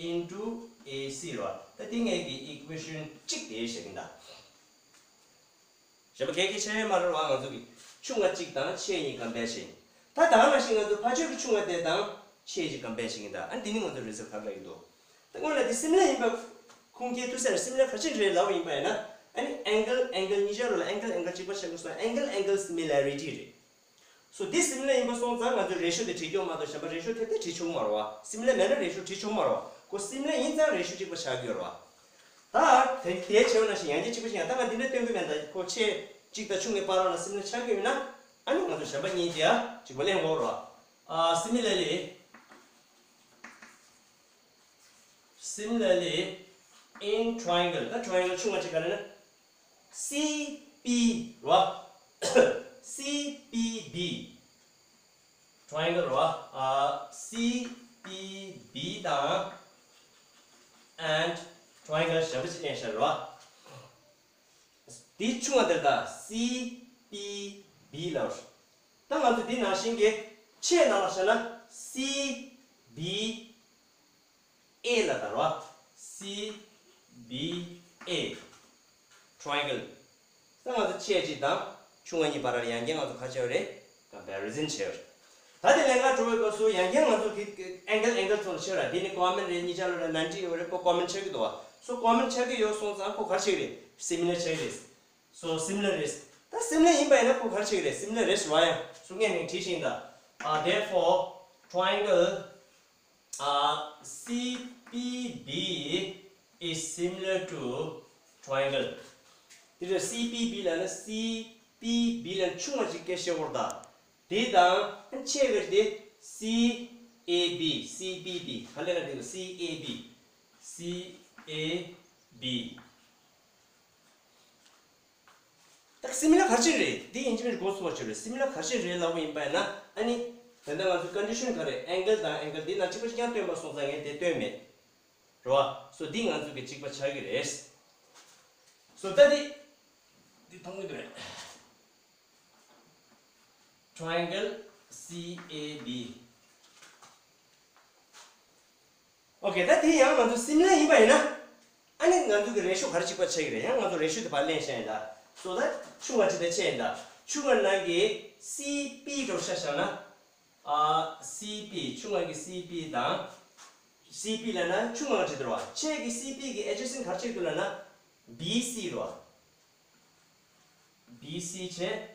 ཨིན་ཊུ་ཨེ་སི་རེད་བ། ད་འདི་ངས་ཀྱི་ཨི་ཀུ་ཨེ་ཤན་གཅིག་དེ་བཤད་ཀྱི་འདུག་གཞན་པ་གལ་གལ་ཆེ་མ་རེད་བ། ང་ཚོ་གི་ཆུང་བ་གཅིག་དང་ཆེ་གཉིས་ཀམ་པེར་བྱས། ད་ད་ག་ནང་བཞིན་ང་ཚོ་ཕར་ཕྱོགས་ཀྱི་ཆུང་བ་དེ་དང་ཆེ་གཅིག་ཀམ་པེར་བྱེད་ཀྱི་འདུག་ཨ་འདི་ནི་ང་ཚོ་རི་ཛལ་ཊི་ག་རེ་ལབ་ཀྱི་འདུག་ད་སྔོན་ལ་འདི་སིམ་ལར་ཡིན་པ་ཁུངས་སྐྱེལ་ཐུབ་ས་རེད། སིམ་ལར་ག་ཅིག་རེད་ལབ་པ་ཡིན་པ་ཡིན་ན། ཨ་ནི་angle angle གཉིས་ཆར་ལ་angle angle གཅིག་པ་ཆགས་དགོས་སོང་angle angle similarity རེད། སོ་འདི་similar ཡིན་པ་སོང་ཙང་ང་ཚོས་ratio དེ་བྲིས་ཆོག་མ་གཏོགས་གཞན་པ་ratio ཐེབས་ཏེ་བྲིས་ཆོག་མ་རེད་བ། similar མེད་ན་ratio བྲིས་ཆོག་མ་རེད་བ། ཁོ་similar ཡིན་ཙང་ratio གཅིག་པ་ཆགས་ཀྱི་ཡོད་རེད་བ། ད་དེ་དེའི་ཆེ་བ་ནང་བཞིན་ཡང་བསྐྱར་གཅིག་པ་ཞིག་ཡང་ད་ང་འདི་འདྲ་སྟོན་གྱི་མེད། ད་ཁོ་ཆེ་གཅིག་དང་ཆུང་ངའི་བར་ལ་similar ཆགས་ཀྱི་ཡོད་ན་ཨ་ནི་ང་ཚོ་གཞན་པ་གཉིས་དེ་ཡང་གཅིག་པ་ལེན་དགོས་རེད་བ། ཨ་similarly Similarly, in triangle, ད་triangle ཆུང་བ་ཅིག་ག་རེ་ན། C P ར། C P B triangle ར། ཨ། C P B དང་and triangle གཞན་པ་ཅིག་ལེན་ཤར་ར། འདི་ཆུང་བ་དེར་ད་C P B ལབ། ད་ང་ཚོ་འདི་ནང་བཞིན་གྱི་ཆེ་ནང་ལ་བཞག་ན་C B A ལ་ད་ར། C B A triangle ད་ང་ཚོ་ཆེ་གཅིག་དང་ཆུང་བ་གཉིས་བར་ལ་ཡང་བསྐྱར་ང་ཚོ་ག་བྱས་པ་རེད། comparison བྱས་པ་རེད། ད་དེ་ལས་ང་འགྲོ་བའི་སྐབས་སུ་ཡང་བསྐྱར་ང་ཚོ་གི་angle angle ཚོ་ལ་ཆེ་ར། འདི་ནི་common རེད། གཉིས་ཆ་ལ་ར་ninety ཡོད་རེད། ཁོ་common ཆགས་ཀྱི་འདུག་བ། so common ཆགས་ཀྱི་ཡོད་སོང་ཙང་ཁོ་ག་རེ་ཆགས་ཀྱི་རེད། similar ཆགས་ཀྱི་རེད། so similar རེད། ད་similar ཡིན་པ་ཡིན་ན་ཁོ་ག་རེ་ཆགས་ཀྱི་རེད། similar རེད་ར་ཡང་སུ་ངས་ནས་བྲིས་ཤིང་ད། ཨ། therefore triangle ཨ། C P B is similar to triangle. དེ་ལ་C P B ལ་ནི་C P B ལ་ཆུང་བ་ཞིག་སྐད་བཤད་བོར་ད། དེ་དང་ཆེ་བའི་དེ་C A B C P B ག་ལེ་ན་དེ་ལ་C A B C A B ད་similar ག་རེ་རེད། འདི་ཡིན་གཅིག་མིན་གཅིག་མགོ་ཚོས་པ་ཅིག་རེད། similar ག་རེ་རེད་ལབ་པ་ཡིན་པ་ཡིན་ན་ཨ་ནི། ད་ལྟ་ང་ཚོའི་condition ག་རེ། angle དང་angle འདི་ནང་གཅིག་པ་གཅིག་རྐྱང་སྟོན་པ་སོང་ཙང་ངས་དེ་སྟོན་མེད། རེད་བ། so འདི་ང་ཚོ་གི་གཅིག་པ་ཆགས་ཀྱི་རེད། so ད་འདི་འདི་མཐོང་གི་འདུག་རེད། triangle C A B okay ད་དེ་ཡང་ང་ཚོ་similar ཡིན་པ་ཡིན་ན། ཨ་ནི་ང་ཚོ་གི་ratio ག་རེ་གཅིག་པ་ཆགས་ཀྱི་རེད། ཡང་ང་ཚོ་ratio དེ་ཕར་ལེན་བཞག་ཡིན་ད། so ད་ཆུང་བ་གཅིག་དང་ཆེ་ཡིན་ད། ཆུང་བ་ནང་གི་C P འགྲོ་ཤ་བཞག་ན། ཨ། C P ཆུང་བ་གི་C P དང་། C P ལབ་ན་ཆུང་བ་གཅིག་འདུག་ར། ཆེ་གི་C P གི་adjacent ག་རེ་གཅིག་འདུག་ལབ་ན། B C ར། B C བྱས།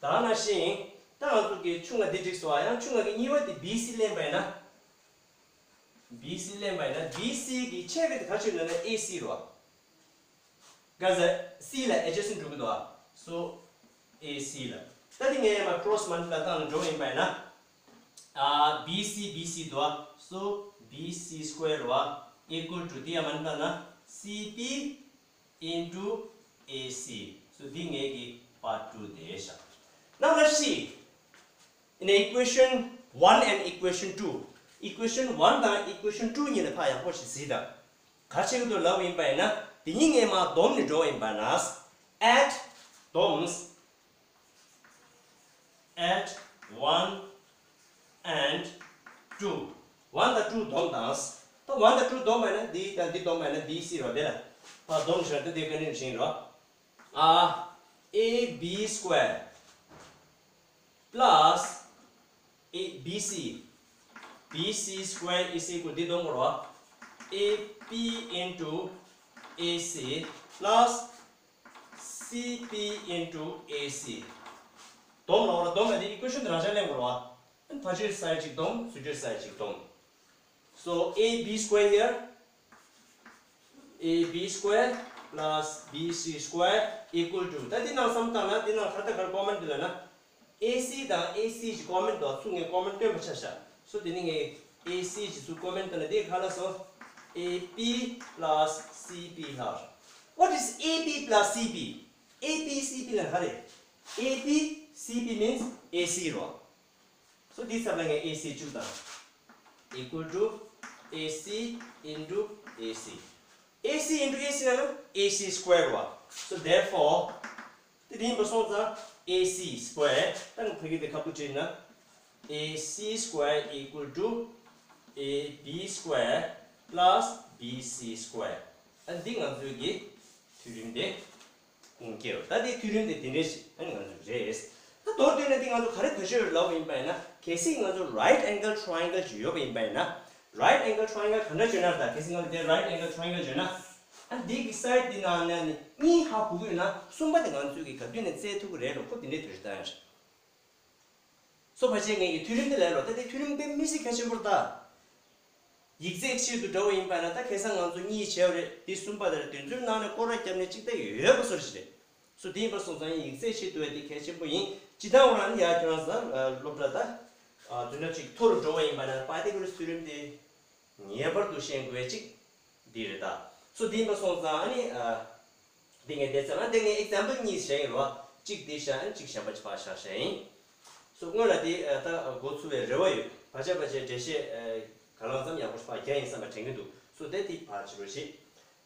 ད་ནང་བཞིན་ད་ང་ཚོ་གི་ཆུང་བ་འདི་འགྲིག་སོང་བ། ཡང་ཆུང་བ་གི་གཉིས་པ་དེ་B C ལེན་པ་ཡིན་ན། B C ལེན་པ་ཡིན་ན་B C གི་ཆེ་གི་དེ་ག་ཅིག་ལབ་ན་A C རེད་བ། ག་ཟེ། C ལ་adjacent འགྲོ་གི་འདུག་བ། so A C ལ། ད་དེ་ངས་མ་cross མ་འདི་ལ་བཏང་ནས་འགྲོ་བ་ཡིན་པ་ཡིན་ན། ཨ། B C B C འདུག་བ། so B C square རེད་བ། equal to དེ་ཡང་མ་འདི་བཏང་ན་C P into A C so འདི་ངེད་ཀྱི་part two དེ་ཤག་ནམ་ལ་ཤི། In equation one and equation two equation one དང་equation two གཉིས་ལ་ཕར་ཡག་པོ་ཞིག་གཟིགས་དང་། ག་ཆེ་གི་འདུག་ལབ་ཡིན་པ་ཡིན་ན་དེ་གཉིས་ངས་མ་སྡོམ་ནས་འགྲོ་ཡིན་པ་ན། add སྡོམ། Add one and two. One དང་two སྡོམ་དང་། ད་one དང་two སྡོམ་པ་ན་འདི་དང་འདི་སྡོམ་པ་ན་B C རོ་དེ་ལ། ཕར་སྡོམ་ཞོར་དུ་དེ་ག་ནས་བཞིན་རོ། ཨ། A B square plus A B C B C square is equal འདི་སྡོམ་དགོས་རོ། A P into A C plus C P into A C སྡོམ་ལ་འོ་ལ་སྡོམ་ལ་དེ་equation དེ་རང་ཅག་ལེན་དགོས་རོ། ཕ་ཕྱིར་side གཅིག་སྡོམ་ཚུར་ཕྱིར་side གཅིག་སྡོམ། So A B square here, A B square plus B C square equal to ད་དེ་ནང་བསམ་བཏང་ན་དེ་ནང་ག་ད་གར་common དེ་ལ་ན། A C དང་A C གི་common དོ་ཚུར་ངས་common སྟོན་པ་ཆ་བཞག་སོ་དེ་ནི་ངས་A C གི་ཚུར་common སྟོན་ན་དེ་ག་ལ་སོ། A P plus C P ལྷག What is A P plus C P? A P C P ལ་ག་རེད། A P C P means A C རོ། སོ་དེའི་ཚབ་ལ་ངས A C བཅུག་དང་། equal to A C into A C A C into A C ལ་ན་A C square རོ། So therefore དེ་དེ་ཡིན་པ་སོང་ཙང་A C square ད་ནི་ཕ་གི་དེ་ཁ་བུ་བྲིས་ན། A C square equal to A B square plus B C square ཨ་འདི་ང་ཚོའི་གི་ཐིའོ་རེམ་དེ་ཁུངས་སྐྱེལ་ད་དེ་ཐིའོ་རེམ་དེ་དེ་འདྲས་ཤིག་ཨ་ནི་ང་ཚོ་རེད། ད་མདོར་བསྡུས་ན་དེ་ང་ཚོ་ག་རེ་བེད་སྤྱོད་ལབ་པ་ཡིན་པ་ཡིན་ན་གལ་སྲིད་ང་ཚོ་right angle triangle ཅིག་ཡོད་པ་ཡིན་པ་ཡིན་ན། Right angle triangle ག་འདྲ་བརྗོད་ན་ད་གལ་སྲིད་ང་ཚོ་དེ་right angle triangle བརྗོད་ན། ཨ་འདི་གི་སའི་ཌི་འདི་ནང་ནས་ནི་གཉིས་ཧ་གོ་གི་ཡོད་ན་གསུམ་པ་དེ་ང་ཚོས་ཀྱི་ག་དུས་ནས་བཙལ་ཐུབ་ཀྱི་རེད་ལོ། ཁོ་དེ་འདྲའི་དོན་ཞིག་བཏང་ཡ་རེད། སོ་ཕལ་ཆེར་ངས་ཀྱི་ཐིའོ་རེམ་དེ་ལས་ལོ། ད་དེ་ཐིའོ་རེམ་དཔེ་མི་སྲིད་གལ་ཆེན་པོ་རེད་ད། ཡིག་ཚད་ཆེད་དུ་འགྲོ་བ་ཡིན་པ་ན་ད་ཁ་སང་ང་ཚོ་གཉིས་བྱས་པ་རེད། དེ་གསུམ་པ་དེར་དེ་ཚོའི་ནང་ནས་སྐོར་ར་བརྒྱབ་ནས་གཅིག་ད་ཡོད་པ་བཟོ་འདྲ་ཞིག་རེད། སོ་དེ་ཡིན་པ་སོང་ཙང་ཡིག་ཚད་ཆེད་དུ་བས་དེ་གལ་ཆེན་པོ་ཡིན། སྤྱིར་བཏང་འོ་རང་ནི་ཡར་ཁྱོད་རང་ཚོ་སློབ་གྲྭ་ད་རྫུན་ན་གཅིག་མཐོ་རུ་འགྲོ་བ་ཡིན་པ་ན་པའི་ཐ་གོ་རེ་སི་ཐིའོ་རེམ་དེ་ངེས་པར་དུ་ཤེས་དགོས་གཅིག་འདི་རེད་ད། སོ་དེ་ཡིན་པ་སོང་ཙང་ཨ་ནི་འདི་ངས་དེ་ཚོ་ན་དེ་ངས་ཨེག་ཛམ་པལ་གཉིས་བཞག་ཡིན་རོ། གཅིག་འདི་བཞག་ཨ་ནི་གཅིག་གཞན་པ་ཕར་བཞག་བཞག་ཡིན། སོ་སྔོན་ལ་དེ་ད་འགོ་ཚུགས་པའི་རེ་བ་ཡོད། བར་ཆད་བར་ཆད་འགྲེལ་བཤད་ག་ལང་ཙམ་ཡག་པོ་ཞིག་ཕར་རྒྱག་ཡིན་བསམ་པ་དྲན་གྱི་འདུག་སོ་དེ་དེ་ཕར་ཕྱི་རུ་བྱེད།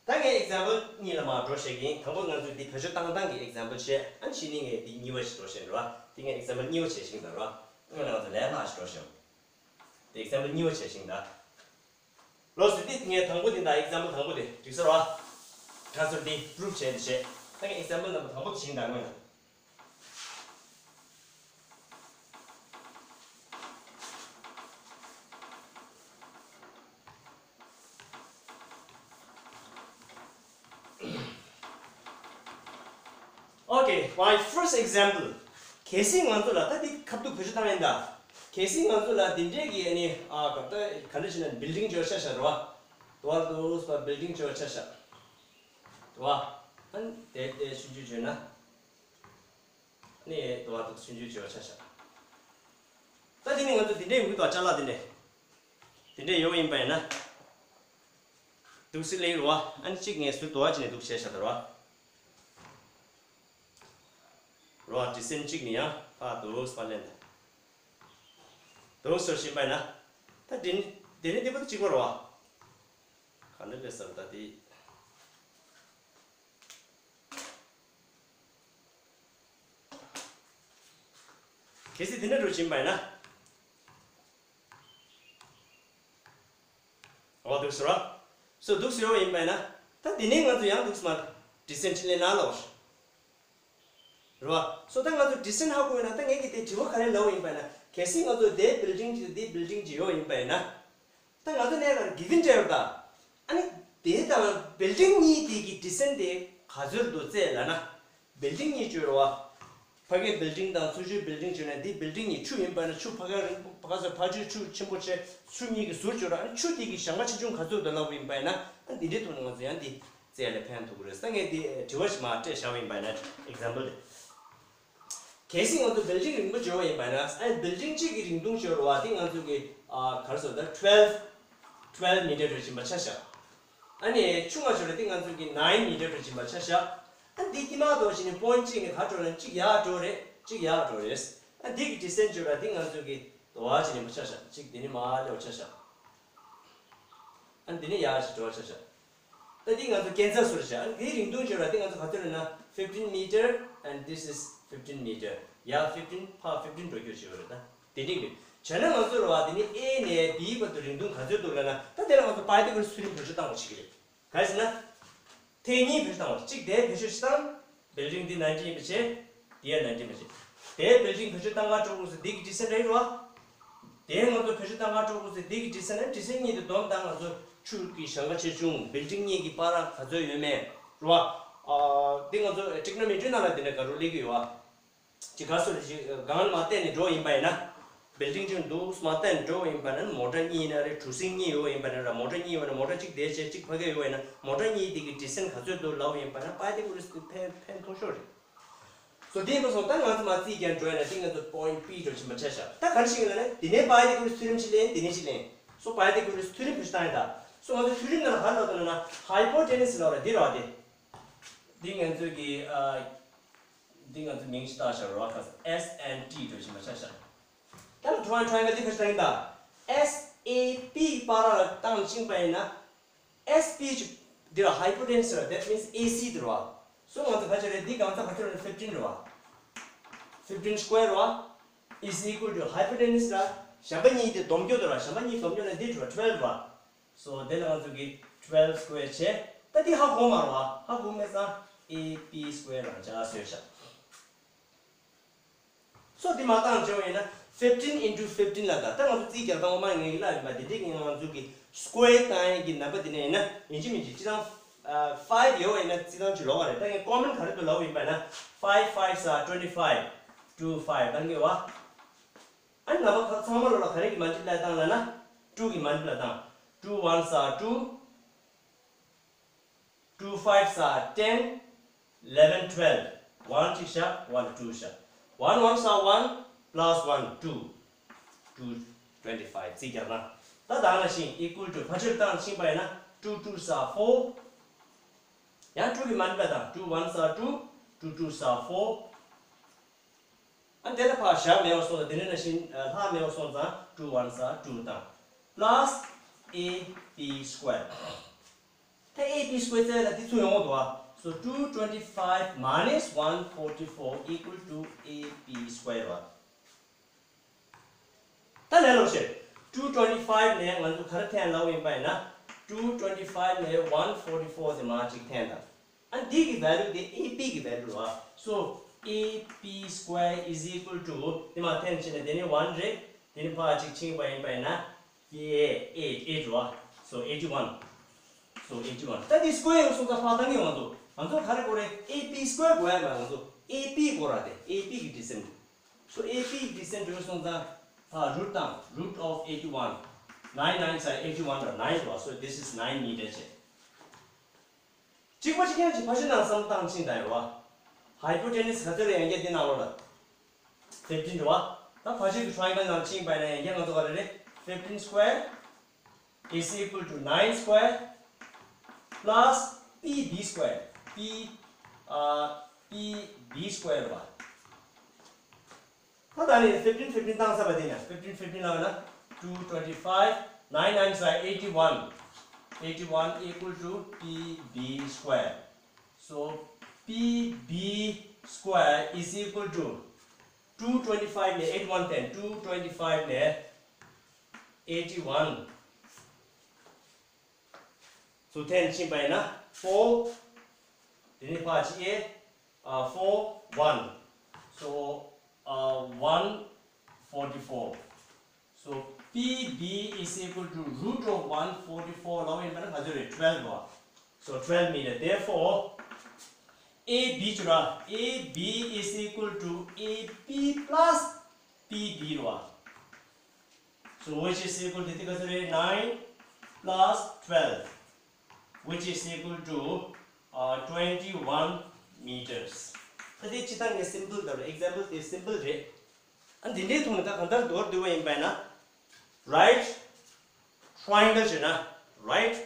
ད་ངས་ཨེག་ཛམ་པལ་གཉིས་ལ་མར་འགྲོ་བཤད་ཀྱིན། དང་པོ་ང་ཚོས་འདི་བེད་སྤྱོད་བཏང་སྟངས་ཀྱི་ཨེག་ཛམ་པལ་བྱས། ཨ་ནི་གཞི་ནས་ངས་འདི་གཉིས་པ་ཞིག་འགྲོ་བཤད་རོ། འདི་ངས་ཨེག་ཛམ་པལ་གཉིས་པ་བྱས་ཤིང་ད་རོ། སྔོན་ལ་ང་ཚོ་ལས་སླ་ཞིག་འགྲོ་བཤད། འདི་ཨེག་ཛམ་པལ་གཉིས་པ་བྱས་ཤིང་ད། ལོ་སི་འདི་ངས་དང་པོ་འདི་དང་ཨེག་ཛམ་པལ་དང་པོ་འདི་འགྲིག་ས་རོ། ད་ཚོ་འདི་པུ་རུབ་བྱས་འདི་བྱས། ད་ངས་ཨེག་ཛམ་པལ་ནམ་བར་དང་པོ་འདི་བྱིན་དང་སྔོན་ལ། Okay, my first example. གལ་སྲིད་ང་ཚོ་ལ་ད་འདི་ཁ་ཐུག་བེད་སྤྱོད་བཏང་ཡིན་ད། གལ་སྲིད་ང་ཚོ་ལ་འདི་འདྲས་ཀྱི་ཨ་ནི་ཨ་ག་ད་ག་འདྲ་ཞིག་ན་བིལ་ཌིང་ཅིག་ཡོད་ཆ་བཞག་རོ། དོ་བ་དུ་སུ་བ་བིལ་ཌིང་ཅིག་ཡོད་ཆ་བཞག་དོ་བ། ཨ་ནི་དེ་དེ་ཆུང་ཆུང་བྱོས་ན། ནས་དུ་བ་དུ་ཆུང་ཆུང་བྱེད་པ་ཆ་བཞག་ད་དེ་ནི་ང་ཚོ་དེ་འདྲའི་ཡོང་གི་འདུག་ཅ་ལག་དེ་འདྲས། དེ་འདྲས་ཡོང་ཡིན་པ་ཡིན་ན། འདུག་སེ་ལེགས་རོ། ཨ་ནི་གཅིག་ངས་ཟུར་དུ་བ་ཅི་ནས་འདུག་བྱས་བཞག་ད་རོ། རོ་ཌི་སེན་གཅིག་ནི་ཡང་ཕ་དུ་སྤ་ལེན་ད། འདུག་སེ་བྱེད་པ་ཡིན་ན། ད་དེ་ནི་དེ་ནི་དེ་པ་ད་གཅིག་པ་རོ། ག་འདྲ་ལས་སམ་ད་དེ། གལ་སྲིད་འདི་འདྲ་འགྲོ་བཞིན་པ་ཡིན་ན། འོ་འདུག་ཟེར་བ། སོ་འདུག་ཟེར་བ་ཡིན་པ་ཡིན་ན། ད་འདི་ནས་ང་ཚོ་ཡང་འདུག་སེ་མར་ཌི་སེན་ཊི་ལེན་ན་ལོ། རེད་བ། སོ་ད་ང་ཚོ་ཌི་སེན་ཊི་ཧ་གོ་ཡོད་ན་ད་ངས་ཀྱི་དེ་དྲི་བ་ག་རེ་ལབ་ཡིན་པ་ཡིན་ན། གལ་སྲིད་ང་ཚོ་དེ་བིལ་ཌིང་གཅིག་དེ་བིལ་ཌིང་གཅིག་ཡོད་ཡིན་པ་ཡིན་ན། ད་ང་ཚོ་གནས་གར་གི་ཝིན་ཌོ་ཡོད་ད། ཨ་ནི་དེ་དང་བིལ་ཌིང་གཉིས་དེ་གི་ཌི་སེན་ཊི་དེ་ག་ཚོད་འདུག་བཙལ་ལབ་ན། བིལ་ཌིང་གཉིས་བརྗོད་རོ། ཕ་གིའི་བིལ་ཌིང་དང་ཚུར་ཕྱོགས་བིལ་ཌིང་བརྗོད་ན་འདི་བིལ་ཌིང་གཉིས་ཆུ་ཡིན་པ་ན་ཆུ་ཕ་ག་རིང་པོ་ཕ་ག་ཚོད་ཕ་ཆུ་ཆུ་ཆེན་པོ་ཆེ་ཆུ་གཉིས་ཀྱི་ཟུར་བརྗོད་རོ། ཨ་ནི་ཆུ་དེ་གི་ཞེང་ཁ་ཆེ་ཆུང་ག་ཚོད་འདུག་ལབ་པ་ཡིན་པ་ཡིན་ན། ཨ་འདི་འདྲའི་ཐོག་ནས་ང་ཚོ་ཡང་འདི་བཙལ་ལ་ཕན་ཐོགས་ཀྱི་རེད། ད་ངས་འདི་དྲི་བ་ཞིག་མར་སྤྲད་བཞག་པ་ཡིན་པ་ཡིན་ན་ཨེག་ཛམ་པལ་དེ། གལ་སྲིད་ང་ཚོ་བིལ་ཌིང་རིང་པོ་བརྗོད་པ་ཡིན་པ་ན། ཨ་ནི་བིལ་ཌིང་གཅིག་གི་རིང་ཐུང་བརྗོད་རོ་བ་དེ་ང་ཚོ་གི་ཨ་ག་རེ་ཟེར་ད་ཊུ་ཝེལ་ཊུ་ཝེལ་མི་ཊར་རེ་བཞིན་པ་ཆ་བཞག་ཨ་ནི་ཆུང་བ་བརྗོད་ར་དེ་ང་ཚོ་གི་ནའིན་མི་ཊར་རེ་བཞིན་པ་ཆ་བཞག་ཨ་འདི་དཀྱིལ་མ་དོ་བཞིན་ནི་པོ་ཡིན་ཊི་གཅིག་ནི་ག་འགྲོ་ན་གཅིག་ཡར་འགྲོ་རེད། གཅིག་ཡར་འགྲོ་རེད། ཨ་འདི་གི་ཌི་སེན་ཊི་བརྗོད་ར་དེ་ང་ཚོ་གི་དོ་བ་བྱས་ནས་མ་ཆ་བཞག་གཅིག་དེ་ནི་མ་སླེབས་པ་ཆ་བཞག་ཨ་འདི་ནི་ཡར་ཞིག་འགྲོ་བ་ཆ་བཞག་ད་འདི་ང་ཚོ་ཀན་སར་སུ་རེད་བཞག་ཨ་འདིའི་རིང་ཐུང་བརྗོད་ར་དེ་ང་ཚོ་ག་ཚོད་རེད་ན། fifteen meter and this is fifteen meter. ཡ་ཕིབ་ཊིན་ཕ་ཕིབ་ཊིན་འགྲོ་རྒྱུ་ཞིག་ཡོད་རེད་ད། དེ་འགྲིག་གི། བྱས་ན་ང་ཚོ་ར་བ་དེ་ནི་ཨེ་ནས་བི་བར་དུ་རིང་ཐུང་ག་ཚོད་འདུག་ལབ་ན། ད་དེ་ལ་ང་ཚོ་པའི་ཐ་གོ་རེ་སི་ཐི་རེམ་བེད་སྤྱོད་བཏང་དགོས་བྱེད་ཀྱི་རེད། ག་རེ་ཟེར་ན། ཐེངས་གཉིས་བེད་སྤྱོད་བཏང་བ། གཅིག་དེ་བེད་སྤྱོད་ཞིག་བཏང་། བིལ་ཌིང་འདི་ནའིན་ཊིན་ཡིན་པ་བྱས། དེ་ཡང་ནའིན་ཊིན་ཡིན་པ་བྱས། དེ་བིལ་ཌིང་བེད་སྤྱོད་བཏང་ག་འགྲོ་དགོས་ཟེར་འདི་གི་ཌི་སེན་ཊི་རེད་རོ། དེ་ང་ཚོ་བེད་སྤྱོད་བཏང་ག་འགྲོ་དགོས་ཟེར་འདི་གི་ཌི་སེན་ཊི་ན། ཌི་སེན་ཊི་གཉིས་དེ་བསྡོམས་དང་ང་ཚོ་ཆུ་གི་ཞེང་ཁ་ཆེ་ཆུང་བིལ་ཌིང་གཉིས་ཀྱི་བར་ག་ཚོད་ཡོད་མེད་རོ། ཨ་འདི་ང་ཚོ་ཊི་རི་གོ་ནོ་མེ་ཊི་རི་ནང་ལ་འདི་འདྲ་ག་རུ་སླེབས་ཀྱི་ཡོད་ཨ། ཅིག་ག་སོ་རེ་ཅིག་སྒང་ལ་མར་བལྟས་ནས་འགྲོ་ཡིན་པ་ཡིན་ན། བིལ་ཌིང་ཅིག་འདུག་མར་བལྟས་ནས་འགྲོ་ཡིན་པ་ན། མོ་ཊ་གཉིས་ཡིན་ན་རེད། གྲུ་གཟིངས་གཉིས་ཡོད་ཡིན་པ་ན་ར། མོ་ཊ་གཉིས་ཡོད་ན་མོ་ཊ་གཅིག་དེ་བྱས་གཅིག་ཕ་གི་ཡོད་ཡིན་ན། མོ་ཊ་གཉིས་དེ་གི་ཌི་སེན་ཊི་ག་ཚོད་འདུག་ལབ་ཡིན་པ་ན། པའི་ཐ་གོ་རེ་སི་ཕན་ཕན་ཐོགས་ཤོས་རེད། སོ་དེ་ཡིན་པ་སོང་ད་ང་ཚོ་མར་རྩིས་རྒྱག་འགྲོ་ཡ་ན་དེ་ང་ཚོ་པོ་ཡིན་ཊི་པི་འགྲོ་བཞིན་པ་ཆ་བཞག་ད་ག་རེ་ཞིག་ཡིན་ལབ་ན། དེ་ནས་པའི་ཐ་གོ་རེ་སི་ཐི་རེམ་ཅིག་ལེན། དེ་ནས་ཅིག་ལེན། སོ་པའི་ཐ་གོ་རེ་སི་ཐི་རེམ་བེད་སྤྱོད་བཏང་ཡ་ད། སོ་ང་ཚོ་ཐི་རེམ་ནང་ལ་ག་རེ་ལབ་འདུག་ལབ་ན། ཧའི་པོ་ཊེ་ནུ་སི་ལབ་ར་འདི་ར་བ་དེ། འདི་ང་ཚོས་ཀྱི་ཨ། འདི་ང་ཚོ་མིང་ཞིག་བཏགས་བཞག་རོ། ཁ་སང་ཨེས་ཨེན་ཊི་འགྲོ་བཞིན་པ་ཆ་བཞག་ད་ལ་ཊ་རའེ་ཊ་རའེང་གལ་འདི་ཁ་ཤས་ཡིན་ད། ཨེས་ཨེ་པི་བར་ལ་བཏང་ཕྱིན་པ་ཡིན་ན། ཨེས་པི་ཅིག་འདི་ལ་ཧའི་པོ་ཊེ་ནུ་སི་ར། that means AC འདི་ར་བ། སོ་ང་ཚོ་ག་ཚོད་རེད། འདི་གང་ཚ་ག་ཚོད་རེད། ཕིབ་ཊིན་ར་བ། ཕིབ་ཊིན་སི་ཀུ་ཝེར་ར་བ། is equal to ཧའི་པོ་ཊེ་ནུ་སི་ར། ཞེང་ཁ་གཉིས་དེ་བསྡོམས་རྒྱུ་དེ་ར། ཞེང་ཁ་གཉིས་བསྡོམས་རྒྱུ་ན་འདི་འགྲོ་བ་ཊུ་ཝེལ་བ། སོ་དེ་ལ་ང་ཚོ་གི་ཊུ་ཝེལ་སི་ཀུ་ཝེར་བྱས། ད་འདི་ཧ་གོ་མ་རེད་བ། ཧ་གོ་མེད་ཙང་ཨེ་པི་སི་ཀུ་ཝེར་རང་ཆ་བཟོས་བཞག་སོ་འདི་མ་བཏང་བྱུང་ཡིན་ན་fifteen into fifteen ལ་ད། ད་ང་ཚོ་རྩིས་རྒྱག་སྟངས་འོ་མ་ངས་ལབ་ཡིན་པ། འདི་འདྲའི་ངས་ང་ཚོ་གི་སི་ཀུ་ཝེར་བཏང་ཡས་ཀྱི་ནམ་པ་འདི་ནས་ཡིན་ན་ཡིན་གཅིག་མིན་གཅིག་སྤྱིར་བཏང་ ཨ་ཕའིབ་ཡོད་པ་ཡིན་ན་རྩི་སྟངས་ཅིག་ལོགས་ཀ་རེད། ད་ངས་ཀོ་མན་ག་རེ་འདུག་ལབ་པ་ཡིན་པ་ན། five fives are twenty five, two five། ད་ངས་བ། ཨ་ནི་ལབ་པ་ཚང་མ་ལོ་ལ་ག་རེ་གི་མལ་ཊི་པ་ལའི་བཏང་ལབ་ན། two གི་མལ་ཊི་པ་ལའི་བཏང་། two ones are two, two fives are ten, eleven, twelve. One གཅིག་བཞག one two བཞག one ones are one, plus one two, two twenty five རྩིས་རྒྱག་ན། ད་ད་ནང་བཞིན་equal to ཕར་ཕྱོགས་བཏང་ཕྱིན་པ་ཡིན་ན། two twos are four། ཡང་two གི་མལ་ཊི་པ་ལའི་བཏང་། two ones are two, two twos are four། ཨ་དེ་ལ་ཕར་བཞག་མེད་པ་སོང་ཙང་། དེ་ནས་ནང་བཞིན་ལྷག་མེད་པ་སོང་ཙང་two ones are two བཏང་། plus ab square། ད་ab square བཙལ་ན་འདི་ཚུར་ཡོང་གི་འདུག་ཨ། So two twenty five minus one forty four equal to ab square རེད་བ། ད་ལས་སླ་པོ་ཞིག two twenty five ནས་ང་ཚོ་ག་རེ་འཐེན་ལབ་པ་ཡིན་པ་ཡིན་ན། two twenty five ནས one forty four དེ་མར་གཅིག་འཐེན་དང་། ཨ་འདི་གི་value དེ ab གི་value རེད་བ། So ab square is equal to དེ་མར་འཐེན་ཕྱིན་ན་དེ་ནི་one རེད། དེ་ནི་ཕར་གཅིག་ཕྱིན་པ་ཡིན་པ་ཡིན་ན། eight eight རེད་བ། So eighty one. So eighty one ད་འདི་square ཡོང་སོང་ཙང་ཕར་བཏང་གི་ཡོང་། ང་ཚོ་ང་ཚོ་ག་རེ་དགོས་རེད། ab square དགོས་ཡ་མ་རེད། ང་ཚོ་ab དགོས་ར། དེ་ab གི་descent། So ab གི་descent ཡོང་སོང་ཙང་ཕར་root བཏང་། Root of eighty one. Nine nines are eighty one ར། nine རེད་བ། So this is nine meter བྱས། གཅིག་པ་གཅིག་རྐྱང་གཅིག་ཕར་ཕྱོགས་ནང་བསམ་བློ་བཏང་ཕྱིན་ད་ཡོད་བ། Hypotenuse ག་ཚོད་རེད་ཡང་བསྐྱར་འདི་ནང་ལོགས་ལ། fifteen རེད་བ། ད་ཕར་ཕྱོགས་ཀྱི་triangle ནང་ཕྱིན་པ་ཡིན་ན་ཡང་བསྐྱར་ང་ཚོ་ག་རེ་རེད། fifteen square is equal to nine square plus pb square, p ཨ་pb square རེད་བ། ད་ད་ནི་fifteen fifteen བཏང་ས་བ་དེ་ནི་fifteen fifteen ལ་བ་ན། two twenty five, nine nines are eighty one, eighty one equal to pb square. So pb square is equal to two twenty five ནས eighty one འཐེན། two twenty five ནས eighty one ཚུར་འཐེན་ཕྱིན་པ་ཡིན་ན་four། དེ་ནི་ཕར་གཅིག་ཨེ། ཨ་four one. So ཨ་one forty four. So pb is equal to root of one forty four ལབ་པ་ཡིན་པ་ན་ག་ཚོད་རེད། twelve རེད་བ། So twelve meter. Therefore ab ཅི་ར། ab is equal to ab plus pb རེད་བ། So which is equal to དེ་ག་ཚོད་རེད། nine plus twelve, which is equal to uh, twenty one meters. ད་དེ་ཅི་ལྟར་ངས་simple ལྟར་example དེ་simple རེད། ཨ་འདི་འདྲའི་ཐོག་ནས་ད་གང་ལྟར་མདོར་བསྡུས་པ་ཡིན་པ་ཡིན་ན། Right triangle བྱས་ན། Right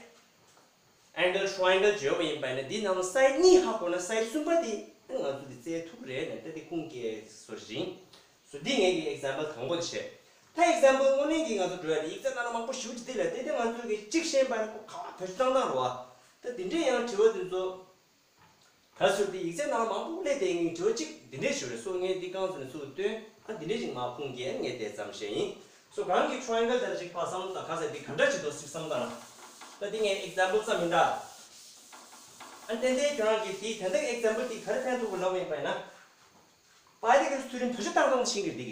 angle triangle བྱས་པ་ཡིན་པ་ཡིན་ན། འདི་ནང་side གཉིས་ཧ་གོ་ན་side གསུམ་པ་དེ་ང་ཚོ་འདི་བཙལ་ཐུབ་རེད་ལབ་ད་དེ་ཁུངས་སྐྱེལ་སོ་ཞིང་། So འདི་ངེད་ཀྱི་example དང་པོ་དེ་བྱས། ད་example དངོས་གནས་ཀྱི་ང་ཚོ་འགྲོ་ཡ་དེ་ཡིག་ཚད་ནང་ལ་མང་པོ་ཞེ་པོ་ཅིག་འདི་ལ་དེ་དེ་ང་ཚོ་གི་གཅིག་ཤེས་པ་ཡིན་ན་ཁོ་ག་བ་བེད་སྤྱོད་བཏང་སྟངས་རེད་བ། ད་འདི་འདྲའི་ཡང་དྲི་བ་དེ་ཚོ། ད་ཟུར་དེ་ཡིག་ཚད་ནང་ལ་མང་པོ་སླེབས་བསྡད་མཁན་དྲི་བ་གཅིག་འདི་འདྲས་ཞུ་རེད། སོ་ངས་འདི་རྐང་བཙུགས་ནས་ཚུར་བཏོན། ཨ་འདི་འདྲས་ཅིག་མར་ཁུངས་སྐྱེལ། ངས་དེ་ཙམ་བཤད་ཡིན། སོ་གང་གི་triangle དེ་ལ་ཅིག་ཕར་བསམ་བློ་བཏང་། ག་ས་འདི་ག་འདྲ་ཅིག་འདུག་ཅིག་བསམ་བློ་བཏང་ན། ད་འདི་ངས་example ཙམ་ཡིན་ད། ཨ་ཏན་ཏན་ཁྱོད་རང་གིས་དེ་ད་ལྟ་example དེ་ག་རེ་ཕན་ཐོགས་ལབ་པ་ཡིན་པ་ཡིན་ན། པའི་ཐ་ག་ར་ཚུར་རིམ་བེད་སྤྱོད་བཏང་བཏང་ཕྱིན་གི་འདི་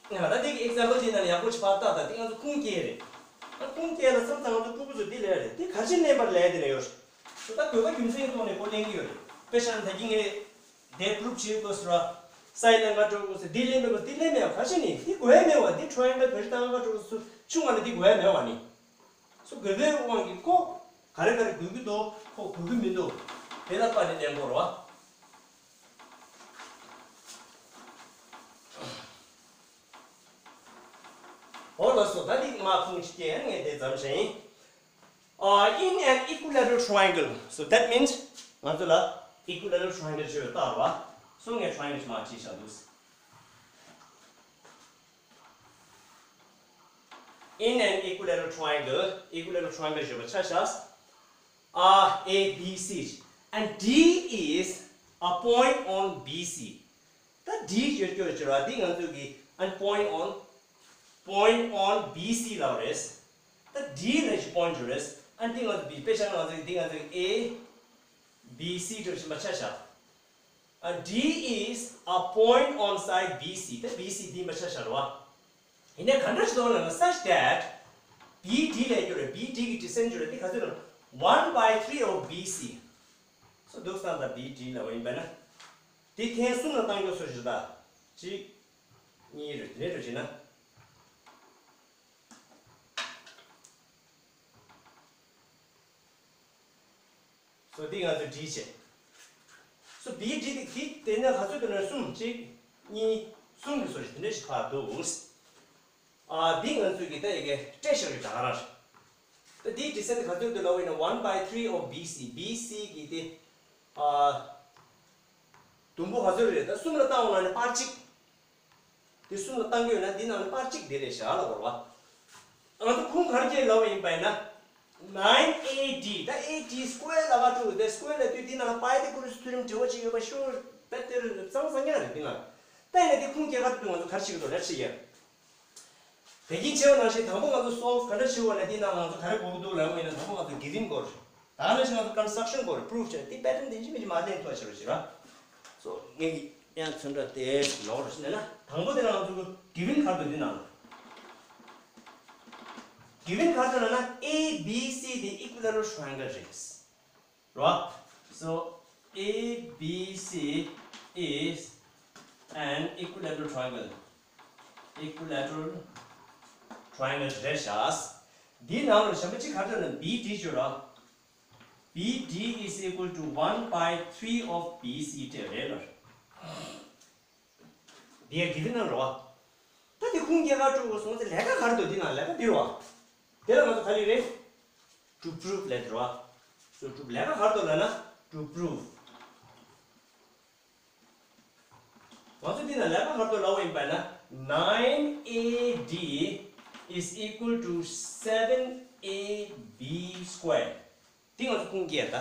གི། ང་ད་འདི་གི་example འདི་ནང་ཡག་པོ་ཅིག་ཕར་ལྟ་དང་། འདི་ང་ཚོ་ཁུངས་སྐྱེལ་རེད། ཨ་ཁུངས་སྐྱེལ་ལ་བསམ་བཏང་ང་ཚོ་ཕྲུ་གུ་ཚོ་འདི་ལས་རེད། འདི་ག་རེ་བྱས་ནས་པར་ལས་དེ་ལས་ཡོད་རེད། ད་དགོས་པ་རྒྱུ་མཚན་ཐོག་ནས་ཁོ་ལེན་གི་ཡོད་རེད། དཔེ་བཞག་ན་ད་གིན་ངས་དེ་proof བྱེད་དགོས་ཟེར་བ། side ལ་ང་འགྲོ་དགོས་ཟེར། འདི་ལེན་མེད་པ། འདི་ལེན་མེད་པ་ག་རེ་བྱས་ནས། འདི་དགོས་ཡ་མེད་པ། འདི་triangle བེད་སྤྱོད་བཏང་ང་འགྲོ་དགོས་ཟེར་ཆུང་བ་ནས་འདི་དགོས་ཡ་མེད་པ་ནི། སོ་དགོས་པའི་དབང་གིས་ཁོ་ག་རེ་ག་རེ་དགོས་ཀྱི་འདུག་ཁོ་དགོས་ཀྱི་མི་འདུག་དེ་ལ་དཔག་ནས་ལེན་དགོས་རེད་བ། འོ་ལགས་སོ། ད་འདི་མར་ཁུངས་ཅིག་སྐྱེལ། ངས་དེ་ཙམ་བཤད་ཡིན། Uh, in an equilateral triangle, so that means ང་ཚོ་ལ་equilateral triangle ཞེས་པ་ལྟ་བ། སོ་ངས་triangle ཞིག་མར་བྲིས་བཞག་འདུག In an equilateral triangle, equilateral triangle ཞེས་པ་ཆ་བཞག RABC and D is a point on BC. ད་D ཡོད་ཀྱོ་ཅོ་ར་འདི་ང་ཚོ་གི་and point on, point on BC ལབ་རེད། ད་D ནས་ཅི་point ཅོ་རེད། ཨ་འདི་ང་ཚོ་B དཔེ་བཞག་ན་ང་ཚོ་གི་འདི་ང་ཚོ་གི A B C འགྲོ་བཞིན་པ་ཆ་བཞག་ཨ། D is a point on side B C. ད་B C འདི་མ་ཆ་བཞག་རེད་བ། ཡིན་ནའི་ག་འདྲ་ཞིག་འདུག་ལབ་ན། such that B D ལབ་རྒྱུ་རེད། B D གི་descent རྒྱུ་རེད། འདི་ག་ཚོད་ལབ་ན། one by three of B C། སོ་འདུག་སྟངས་དང་B D ལབ་པ་ཡིན་པ་ན། འདི་ཐེངས་གསུམ་ལ་བཏང་རྒྱུ་སོ་ཞིག་ད། གཅིག་གཉིས་རེད། དེ་འདྲ་བྱས་ན། སོ་འདི་ང་ཚོས་བྲིས་བྱས། སོ་B D འདི་འདི་དེ་ནས་ག་ཚོད་འདུག་ན། གསུམ། གཅིག་གཉིས། གསུམ་གྱི་སོ་ཞིག་དེ་འདྲ་ཞིག་ཕར་འདུག། ཨ་འདི་ང་ཚོས་ཀྱི་ད་ཡི་གེ་སྤྲད་བཞག་རེད། ད་ག་རང་རེད། ད་འདིའི་descent འདི་ག་ཚོད་འདུག་ལབ་པ་ཡིན་ན། one by three of B C། B C གི་དེ་ཨ་དུམ་བུ་ག་ཚོད་རེད། ད་གསུམ་ལ་བཏང་བ་ན་ནི་པར་གཅིག། དེ་གསུམ་ལ་བཏང་གི་ཡོད་ན་འདི་ནང་ནས་པར་གཅིག་དེ་རེད་བཞག་ལབ་དགོས་རེད་བ། ང་ཚོ་ཁུངས་ག་རེ་སྐྱེལ་ལབ་པ་ཡིན་པ་ཡིན་ན། nine A D། ད་A D square ལ་ག་འགྲོ་དེ། square ལ་དུས་འདི་ནང་ལ་པའི་ཐ་ག་ར་སི་ཐི་རི་མ་འབྲེལ་བ་ཅིག་ཡོད་པ་ཤོར་བས། དེ་གཙང་སང་ཉག་རེད་འདི་ནང་། ད་ཡིན་ན་འདི་ཁུངས་སྐྱེལ་ག་འགྲོ་དུས་ང་ཚོ་ག་རེ་བྱེད་ཀྱི་འདུག་ལབ་ཤེས་ཡ། དེ་གིན་བྱས་པ་ནང་བཞིན་དང་པོ་ང་ཚོ་solve ག་འདྲ་བྱེད་དགོས་ན། འདི་ནང་ང་ཚོ་ག་རེ་དགོས་ཀྱི་འདུག་ལབ་པ་ཡིན་ན། དང་པོ་ང་ཚོ་given དགོས་རེད། ད་ནང་བཞིན་ང་ཚོ་construction དགོས་རེད། proof བྱས། འདི་pattern དེ་ཡིན་གཅིག་མིན་གཅིག་མར་ལེན་ཐུབ་པ་བྱེད་རོགས་བྱེད་རོགས། སོ་ངས་ཀྱི་ཡང་ཚོན་ཁྲ་དེ་ལོག་རོགས་བྱེད་ན། དང་པོ་དེ་ལ་ང་ཚོ་given ག་རེ་འདུག་འདི་ནང་། given ག་རེ་འདུག་ལབ་ན། A B C དེ་equilateral triangle རེད། རེད་བ། So A B C is an equilateral triangle. Equilateral triangle རེད་ཤག། འདི་ནང་ལ་གཞན་པ་གཅིག་ག་རེ་འདུག་ལབ་ན། B D བྱོས་ར། B D is equal to one by three of B C དེ་རེད་ལ། འདི་ཡང་given ནང་རེད་བ། ད་འདི་ཁུངས་སྐྱེལ་ག་འགྲོ་དགོས་སོང་ཙང་ལས་ཀ་ག་རེ་འདུག་འདི་ནང་ལས་ཀ་འདི་རེད་བ། དེ་ལ་ང་ཚོ་ག་རེ་རེད། to prove ལབ་རེད་བ། So to ལས་ཀ་ག་རེ་འདུག་ལབ་ན། to prove། ང་ཚོ་འདི་ནང་ལས་ཀ་ག་རེ་འདུག་ལབ་པ་ཡིན་པ་ན། nine A D is equal to seven A B square. འདི་ང་ཚོ་ཁུངས་སྐྱེལ་ད།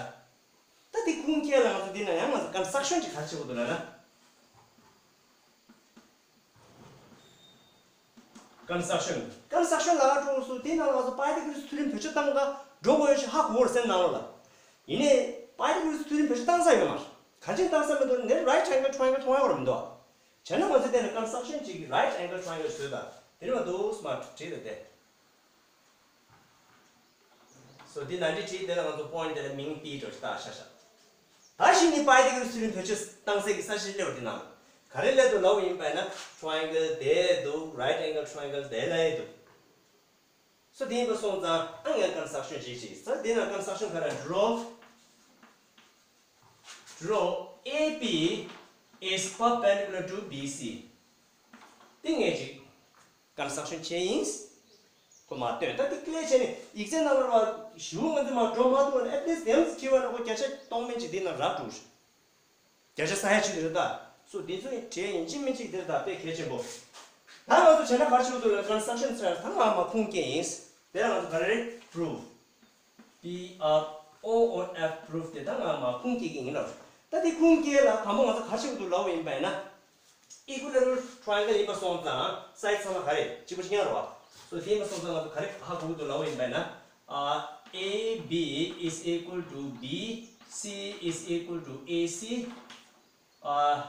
ད་འདི་ཁུངས་སྐྱེལ་ལ་ང་ཚོ་འདི་ན་ཡང་ང་ཚོ་construction ཅིག་ག་རེ་བྱེད་དགོས་འདུག་ལབ་ན། construction། construction ལ་འགྲོ་སོང་། དེ་ནང་ལ་ང་ཚོ་པའི་ཐ་ག་ར་སི་ཐི་རི་མ་བེད་སྤྱོད་བཏང་ག་འགྲོ་དགོས་ཡོད་ཤག་ཧ་གོ་རེད་སེམས་ནང་ལོགས་ལ། ཡིན་ནའི་པའི་ཐ་ག་ར་སི་ཐི་རི་མ་བེད་སྤྱོད་བཏང་ས་ཡོད་མ་རེད། ག་རེ་བྱས་ནས་བཏང་ས་མི་འདུག་ནི། right angle triangle མཐོང་ཡག་ར་མི་འདུག་ཨ། བྱས་ན་ང་ཚོ་དེ་ནས་construction ཅིག་right angle triangle བཟོས་ད། དེ་ནས་མ་འདུག་སེ་མར་བྲིས་ད་དེ། So འདི་ནང་འདི་བྲིས། དེ་ལ་ང་ཚོ་point དེ་ལ་མིང་P འགྲོ་ཞིག་བཏགས་ཤག་ཤག། ད་གཞི་ནི་པའི་ཐ་ག་ར་སི་ཐི་རི་མ་བེད་སྤྱོད་བཏང་སའི་གི་ས་གཞི་སླེབས་པ་འདི་ནང་། ག་རེ་སླེབས་འདུག་ལབ་པ་ཡིན་པ་ན། triangle དེ་འདུག right angle triangle དེ་སླེབས་འདུག So དེ་ཡིན་པ་སོང་ཙང་ཨ་ངས་construction ཅིག་བྱེད། So དེ་ནང་construction ག་རེ། draw draw A P is perpendicular to B C དེ་ངས་ཅིག construction བྱས་ཡིན། ཁོ་མ་སྟོན། ད་དེ་ཀི་ལེ་བྱས་ནས་ཡིག་ཚད་ནང་ལ་བ་ཞུ་ང་ཚོ་མ་འགྲོ་མ་ཐུབ་ན། at least དེ་ཚོ་བྲིས་པ་ན་ཁོ་བརྒྱ་ཆ་སྟོང་མིན་ཅིག་འདི་ནང་རག་འགྲོ། བརྒྱ་ཆ་ས་ཡ་གཅིག་རེད་ད། སོ་འདི་ཚོ་བྲིས་ཡིན་གཅིག་མིན་གཅིག་འདིར་ད་དཔེ་གལ་ཆེན་པོ། ད་ང་ཚོ་བྱས་ན་ག་རེ་བྱེད་དགོས་འདུག་ལབ་ན། construction ཟེར་ད་ང་མ་ཁུངས་སྐྱེལ་ཡིན། དེ་ལ་ང་ཚོ་ག་རེ་རེད། prove P R O O F prove དེ་ད་ང་མ་ཁུངས་སྐྱེལ་གྱི་ཡིན་ལབ། ད་དེ་ཁུངས་སྐྱེལ་ལ་དང་པོ་ང་ཚོ་ག་རེ་བྱེད་དགོས་འདུག་ལབ་པ་ཡིན་པ་ཡིན་ན། equilateral triangle ཡིན་པ་སོང་ཙང་side ཚང་མ་ག་རེ་གཅིག་པ་གཅིག་རྐྱང་རེད་བ། སོ་དེ་ཡིན་པ་སོང་ཙང་ང་ཚོ་ག་རེ་ཧ་གོ་གི་འདུག་ལབ་པ་ཡིན་པ་ཡིན་ན། ཨ། A B is equal to B C is equal to A C ཨ།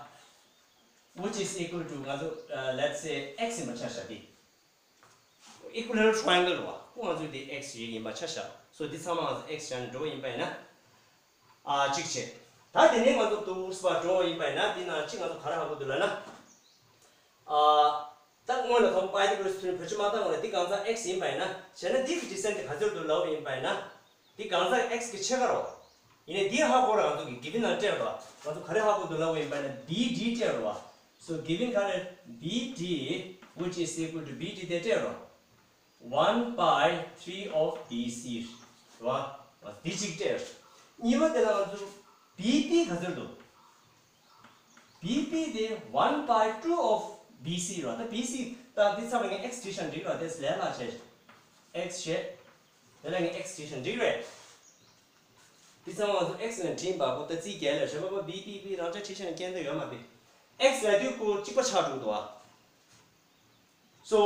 which is equal to ང་ཚོ་ཨ། let's say x ཡིན་པ་ཆ་བཞག་དེ། equilateral triangle རེད་བ། ཁོ་ང་ཚོའི་དེ་x ཞིག་ཡིན་པ་ཆ་བཞག་སོ་འདི་ཚང་མ་ང་ཚོ་x བཞག་ནས་འགྲོ་བ་ཡིན་པ་ཡིན་ན། ཨ། གཅིག་བྱས། ད་དེ་ནས་ང་ཚོ་དུ་སི་པ་འགྲོ་བ་ཡིན་པ་ཡིན་ན། འདི་ནང་གཅིག་ང་ཚོ་ག་རེ་ཧ་གོ་འདུག་ལབ་ན། ཨ། ད་སྔོན་ལ་ཐོག་པའི་ཐ་ག་ར་སི་ཐི་རི་མ་བེད་སྤྱོད་མ་བཏང་བ་ལ་འདི་གང་ཟག་x ཡིན་པ་ཡིན་ན། བྱས་ན་འདི་གི་descent དེ་ག་ཚོད་འདུག་ལབ་པ་ཡིན་པ་ཡིན་ན། འདི་གང་ཟག་x གི་ཕྱེད་ཀ་རེད་བ། ཡིན་ནའི་འདི་ཧ་གོ་ར་ང་ཚོ་གི་given ནང་སྤྲད་རེད་བ། ང་ཚོ་ག་རེ་ཧ་གོ་འདུག་ལབ་པ་ཡིན་པ་ཡིན་ན། B D སྤྲད་རེད་བ། So given ག་རེ། B D which is equal to B D དེ་སྤྲད་རེད། one by three of B C རེད་བ། འདི་གཅིག་སྤྲད། གཉིས་པ་དེ་ལ་ང་ཚོ་B P ག་ཚོད་འདུག B P དེ་one by two of B C རེད་བ། ད་B C ད་འདི་ཚང་མ་ངས་x བྲིས་ཤག་འགྲིག་རེད་བ། དེ་ལས་སླ་བྱས། x བྱས། དེ་ལ་ངས་x བྲིས་ཤག་འགྲིག་རེད། འདི་ཚང་མ་ང་ཚོ་x ནས་འབྲི་ཡིན་པ་ཁོ་ད་རྩིས་རྒྱག་ལ་བྱས་པ། ཁོ་B P P རང་ཅག་བྲིས་ཤག་ནས་སྐྱོན་ད་ཡོད་མ་རེད། x ལབ་དུས་ཁོ་གཅིག་པ་ཆགས་འགྲོ་འདུག་བ། So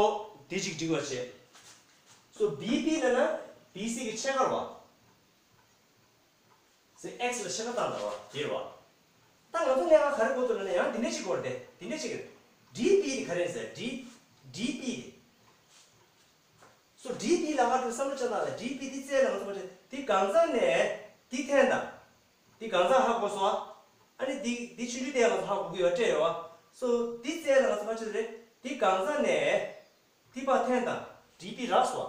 དེ་གཅིག་འགྲིག་པ་བྱས། So B P ལབ་ན་B C གི་ཕྱེད་ཀ་རེད་བ། སེ་ཨེག་སི་ལ་ཕྱེད་ཀ་བཏང་ད་བ་དེ་རེད་བ། ད་ང་ཚོ་གནད་འགག་ག་རེ་གོ་ཐུབ་ན་ཡང་འདི་འདྲ་ཅིག་གོ་རེད་དེ། འདི་འདྲ་ཅིག་རེད། ཌི་པི་དེ་ག་རེ་ཟེར། ཌི་ཌི་པི་དེ། སོ་ཌི་པི་ལ་ཧ་གོ་བསམ་བློ་བྱ་དང་ལ་ཌི་པི་འདི་བཙལ་ལ་ང་ཚོ་བ་དེ་འདི་གང་ཚང་ནས་འདི་འཐེན་དང་། འདི་གང་ཚང་ཧ་གོ་སོ། ཨ་ནི་འདི་འདི་ཆུང་ཆུང་དེ་ང་ཚོ་ཧ་གོ་གི་ཡོད་སྤྲད་ཡོད། སོ་འདི་བཙལ་ལ་ང་ཚོ་ཕ་ཆུ་རེད། འདི་གང་ཚང་ནས་འདི་ཕ་འཐེན་དང་ཌི་པི་རག་སོ།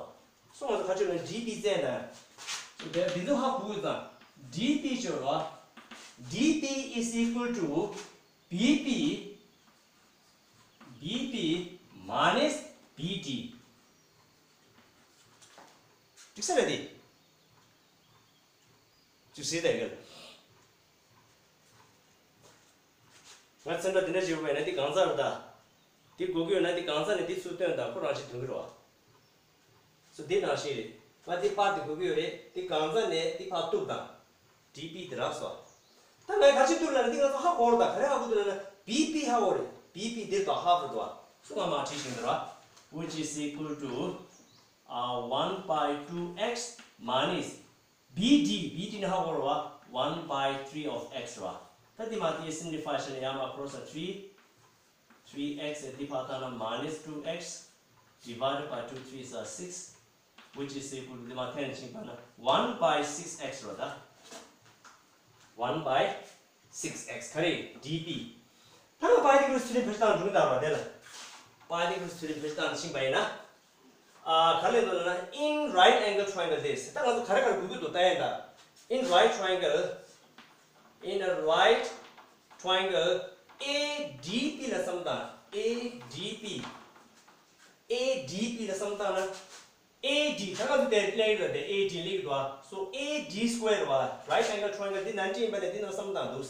སོ་ང་ཚོ་ཕ་ཆུ་ནས་ཌི་པི་བཙལ་ན། འདི་འདི་ཚོ་ཧ་གོ་གི་ཙང་ཌི་པི་བྱོས་རོགས། ཌི་པི་is equal to བི་པི་བི་པི་minus བི་ཌི། འགྲིག་ས་རེད་དེ། ཅིག་ཟེར་དེ་གལ། ང་ཚན་པ་འདི་འདྲ་ཞིག་ཡོད་པ་ཡིན་ན་འདི་གང་ཚར་དང་། འདི་དགོས་ཀྱི་ཡོད་ན་འདི་གང་ཚར་ནས་འདི་ཚུར་སྟོན་དང་ཁོ་རང་ཞིག་དོན་གྱི་རོགས། སོ་འདི་ནང་བཞིན་རེད། ང་འདི་པར་འདི་དགོས་ཀྱི་ཡོད་རེད། འདི་གང་ཚར་ནས་འདི་ཕར་གཏུབ་དང་། ཌི་པི་འདི་རག་སོ། ད་ངས་ག་ཅི་གཏུབ་ལ་ནི་འདི་ང་ཚོ་ཧ་གོ་རོགས་དང་ག་རེ་ཧ་གོ་འདུག་ལ་ན་བི་པི་ཧ་གོ་རེད། བི་པི་འདིར་དང་ཧ་གོ་འདུག་བ། སོ་ང་མ་བྲིས་ཤིང་འདི་ར། Which is equal to uh, one by two x minus བི་ཌི། བི་ཌི་ནི་ཧ་གོ་རོགས་བ། one by three of x ར། ད་འདི་མ་འདི་simplify བྱས་ན་ཡང་མ་cross a three three x འདི་ཕར་བཏང་ན་minus two x divided by two three is a six which is equal to འདི་མ་འཐེན་ཕྱིན་པ་ན་one by six x རོ་ད། one by six x ག་རེ་ཌི་པི། ད་ང་པའི་ཐི་གོ་རེས་ཐི་ཡོ་རེམ་བེད་སྤྱོད་བཏང་འགྲོ་གི་འདུག་ར་དེ་ལ། པའི་ཐི་གོ་རེས་ཐི་ཡོ་རེམ་བེད་སྤྱོད་བཏང་ཕྱིན་པ་ཡིན་ན། ཨ་ག་ལས་འདུག་ལ་ན། In right angle triangle this ད་ང་ཚོ་ག་རེ་ག་རེ་དགོས་ཀྱི་འདུག་ལྟ་ཡ་ད། In right triangle in a right triangle A D P ལ་བསམ་དང་། A D P A D P ལ་བསམ་དང་ན། A D ད་ག་ཚོད་དེ་ལེགས་རེད་དེ། A D ལེགས་འདུག་ཨ། So A D square རེད་བ། Right angle triangle འདི་ནང་ཅི་ཡིན་པ་དེ་འདི་ནང་བསམ་དང་འདུག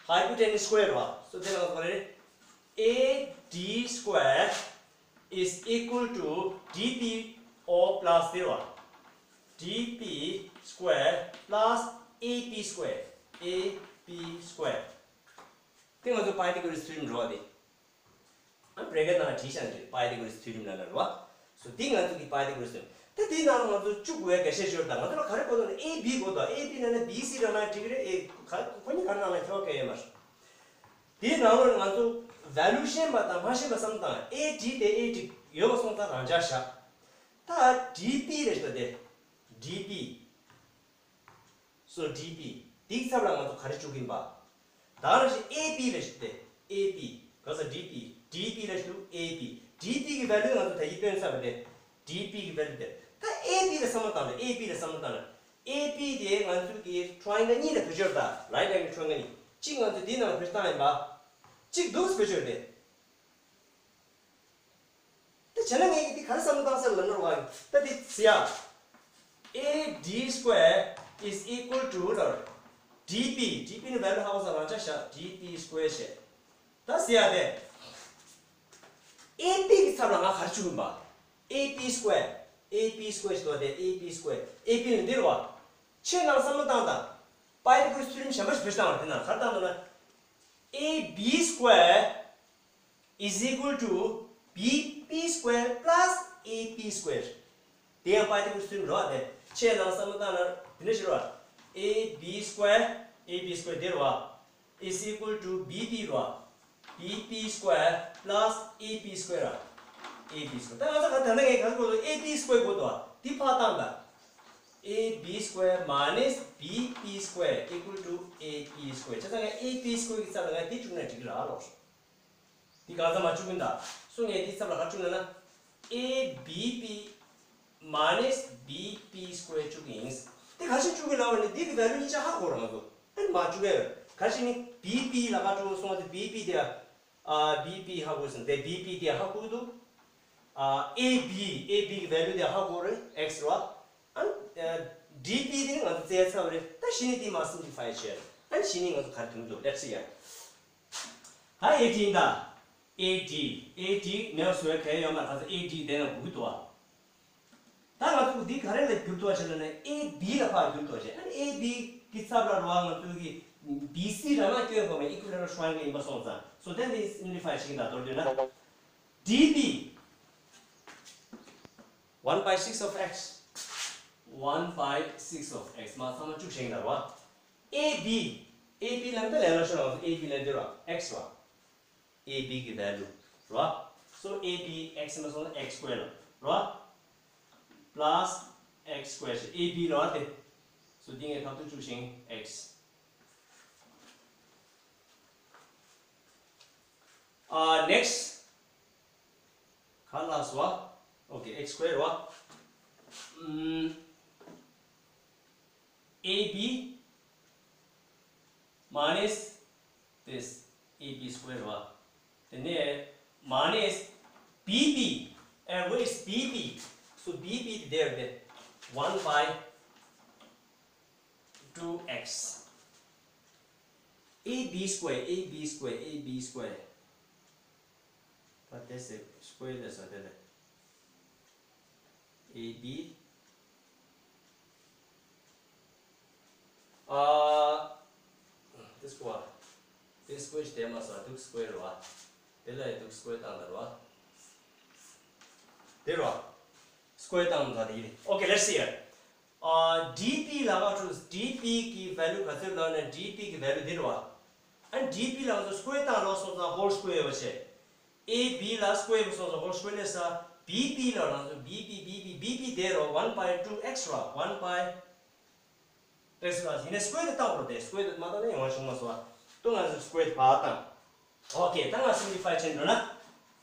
Hypotenuse square རེད་བ། So དེ་ནང་ཚོ་ག་རེ། A D square is equal to D P O plus འདི་རེད་བ། D P square plus A P square A P square དེ་ང་ཚོ་Pythagoras theorem འགྲོ་བ་དེ། ཨ་bracket ནང་བྲིས་བཞག་ནས་Pythagoras theorem ལ་ལ་རེད་བ། སོ་འདི་ང་ཚོ་གི་Pythagoras theorem ད་དེའི་ནང་ལ་ང་ཚོ་བཅུ་དགུ་བའི་འགའ་ཤས་ཤོར་དང་ང་ཚོ་ལ་ག་རེ་དགོས་འདུག་ན། A B དགོས་འདུག A B ན་ན་B C རང་ན་འགྲིག་གི་རེད། ཨེ་ག་ཁོ་གཉིས་ག་རེ་ནང་ལ་ཁྱད་པར་གང་ཡོད་མ་རེད། དེའི་ནང་ལ་ང་ཚོ་value ཤེས་པ་དང་མ་ཤེས་པ་བསམ་དང་། A D དེ་A D ཡོད་པ་སོང་ཙང་རང་འཇགས་བཞག་ད་D P རེད་ཤག་དེ། D P So D P འདིའི་ཚབ་ལ་ང་ཚོ་ག་རེ་བཅུག་གིན་པ། ད་ར་ཞིག A P ལ་ཞིག་སྟེ། A P ག་ས་D P D P ལ་ཞིག་A P D P གི་value ང་ཚོ་ད་ཡིག་སྟོན་ཚར་བ་རེད། D P གི་value དེ་ད་A P ལ་བསམ་བློ་བཏང་ན། A P ལ་བསམ་བློ་བཏང་ན། A P དེ་ང་ཚོ་གི་triangle གཉིས་ལ་བེད་སྤྱོད་ད། Right angle triangle གཉིས་གཅིག་ང་ཚོ་འདི་ནང་བེད་བཏང་ཡིན་པ། གཅིག་འདུག་བེད་སྤྱོད་རེད། ད་བྱས་ན་ངས་འདི་ག་རེ་བསམ་བློ་བཏང་ས་ལབ་ན་རོ་བ། ད་འདི་ཟེར་ཡ། A D square is equal to ལ་D P D P ནི་value ཧ་གོ་ས་རང་ཆ་བཞག D P square བྱས། ད་ཟེར་ཡ་དེ། A P གི་ཚབ་ལ་ང་ག་རེ་བཅུག་གིན་པ། A P square A P square ཞིག་འདུག་དེ། A P square A P ནི་འདི་རེད་བ། ཁྱེད་རང་བསམ་བློ་བཏང་དང་། Pythagoras theorem གཞན་པ་ཞིག་བེད་སྤྱོད་བཏང་བ། དེ་ན་ག་རེ་བཏང་འདུག་ན། A B square is equal to B P square plus A P square དེ་ཡང་Pythagoras theorem རེད་བ། དེ་ཁྱེད་རང་བསམ་བློ་བཏང་ན་དེ་འདྲ་ཞིག་རེད་བ། A B square A B square དེ་རེད་བ། is equal to B P རེད་བ། B P square plus A P square ར། A P square ད་ང་ཚོ་ག་ད་ནང་ངས་ག་ཚོད་དགོས་འདུག A P square དགོས་འདུག་བ། འདི་ཕར་བཏང་དང་། A B square minus B P square equal to A P square བྱས་ཙང་ངས་A P square གི་ཚབ་ལ་ངས་འདི་བཅུག་ན་འགྲིག་གི་ར་ལོ། འདི་གང་ཚང་མ་བཅུག་གིན་ད། སོ་ངས་འདི་ཚབ་ལ་ག་བཅུག་ན་ན། A B P minus B P square བཅུག་གིན། འདི་ག་ཞིག་བཅུག་གིན་ལབ་པ་ནི་འདི་གི་value གཉིས་ཆ་ཧ་གོ་ར་ང་ཚོ། ཨ་ནི་མ་བཅུག་གས། ག་ཞིག་ནི་B P ལ་ག་བཅུག་སོང་བ་དེ་B P དེ་ཨ་B P ཧ་གོ་སོང་དེ། B P དེ་ཧ་གོ་འདུག་ཨ་A B A B གི་value དེ་ཧ་གོ་རེད། X ར། ཨ་ནི་D P དེ་ནི་ང་ཚོ་བཙལ་ཚར་བ་རེད། ད་གཞི་ནས་དེ་མ་simplify བྱས། ཨ་ནི་གཞི་ནས་ང་ཚོ་ག་རེ་ཐོན་གྱི་འདུག let's see ཡ། ད་A D ཡིན་ད། A D A D མེད་པ་བཟོ་ཡ་གལ་ཡོད་མ་རེད། ག་ཚོད་A D དེ་ན་དགོས་ཀྱི་འདུག་ཨ། ད་ང་ཚོ་འདི་ག་རེ་ལ་བསྒྱུར་ཐུབ་པ་བྱས་ན་ནི་A B ལ་ཕར་བསྒྱུར་ཐུབ་པ་བྱས། ཨ་ནི་A B གི་ཚབ་ལ་རོ་ང་ཚོ་གི་B C རང་ལ་སྐྱོན་ཕོག་པའི་equivalent triangle ཡིན་པ་སོང་ཙང་། So then this simplify བྱེད་ཀྱི་ད་མདོར་བསྡུས་ན། D B one by six of x one by six of x མ་ཚང་མ་བཅུག་བྱེད་ཀྱི་ད་རོ། A B A B ལ་འདི་ལས་ལ་ཤོར་ང་ཚོ་A B ལ་འདི་རོ། X རོ། A B གི་value རོ། So A B X མ་སོང་ན་X square ལ་རོ། plus x square ཞེས། a b ལ་བ་དེ། སོ་འདི་ངས་ཐབས་ཏུ་བཅུག་ཞིང་x། ཨ། next ག་ལ་སོ། okay, x square རོ། ཨམ། a b minus this a b square རོ། དེ་ནས་minus b b. And where is b b? So b b there, there. one by two x. a b square, a b square, a b square. ད་དེ་སེ་square དེ་ས་དེ་ལས། a b ཨ། དེ་square། དེ་square ཞིག་དེ་མ་ས་འདུག square རོ། དེ་ལ་འདུག square བཏང་ད་རོ། དེ་རོ། square བཏང་ད་དེ་ཡིན། Okay, let's see here. ཨ། d b ལ་བ་ཁྲུ། d b གི་value ག་ཚོད་ལབ་ན་d b གི་value འདི་རེད་བ། ཨ། d b ལ་ང་ཚོ་square བཏང་ལོག་སོང་ཙང་whole square ཡོད་པ་བྱས། a b ལ་square ཡོད་སོང་ཙང་whole square ལས་ས། b b ལ་ང་ཚོ་b b b b b b དེ་རོ། one by two x རོ། one by x རོ། ཡིན་ནའི་square དེ་བཏང་རོ། དེ་square དེ་མ་བཏང་ན་ཡོང་བ་བྱུང་མ་སོང་བ། ཏོ་ང་ཚོ་square དེ་ཕར་བཏང་། Okay, ད་ང་simplify བྱེད་འགྲོ་ན།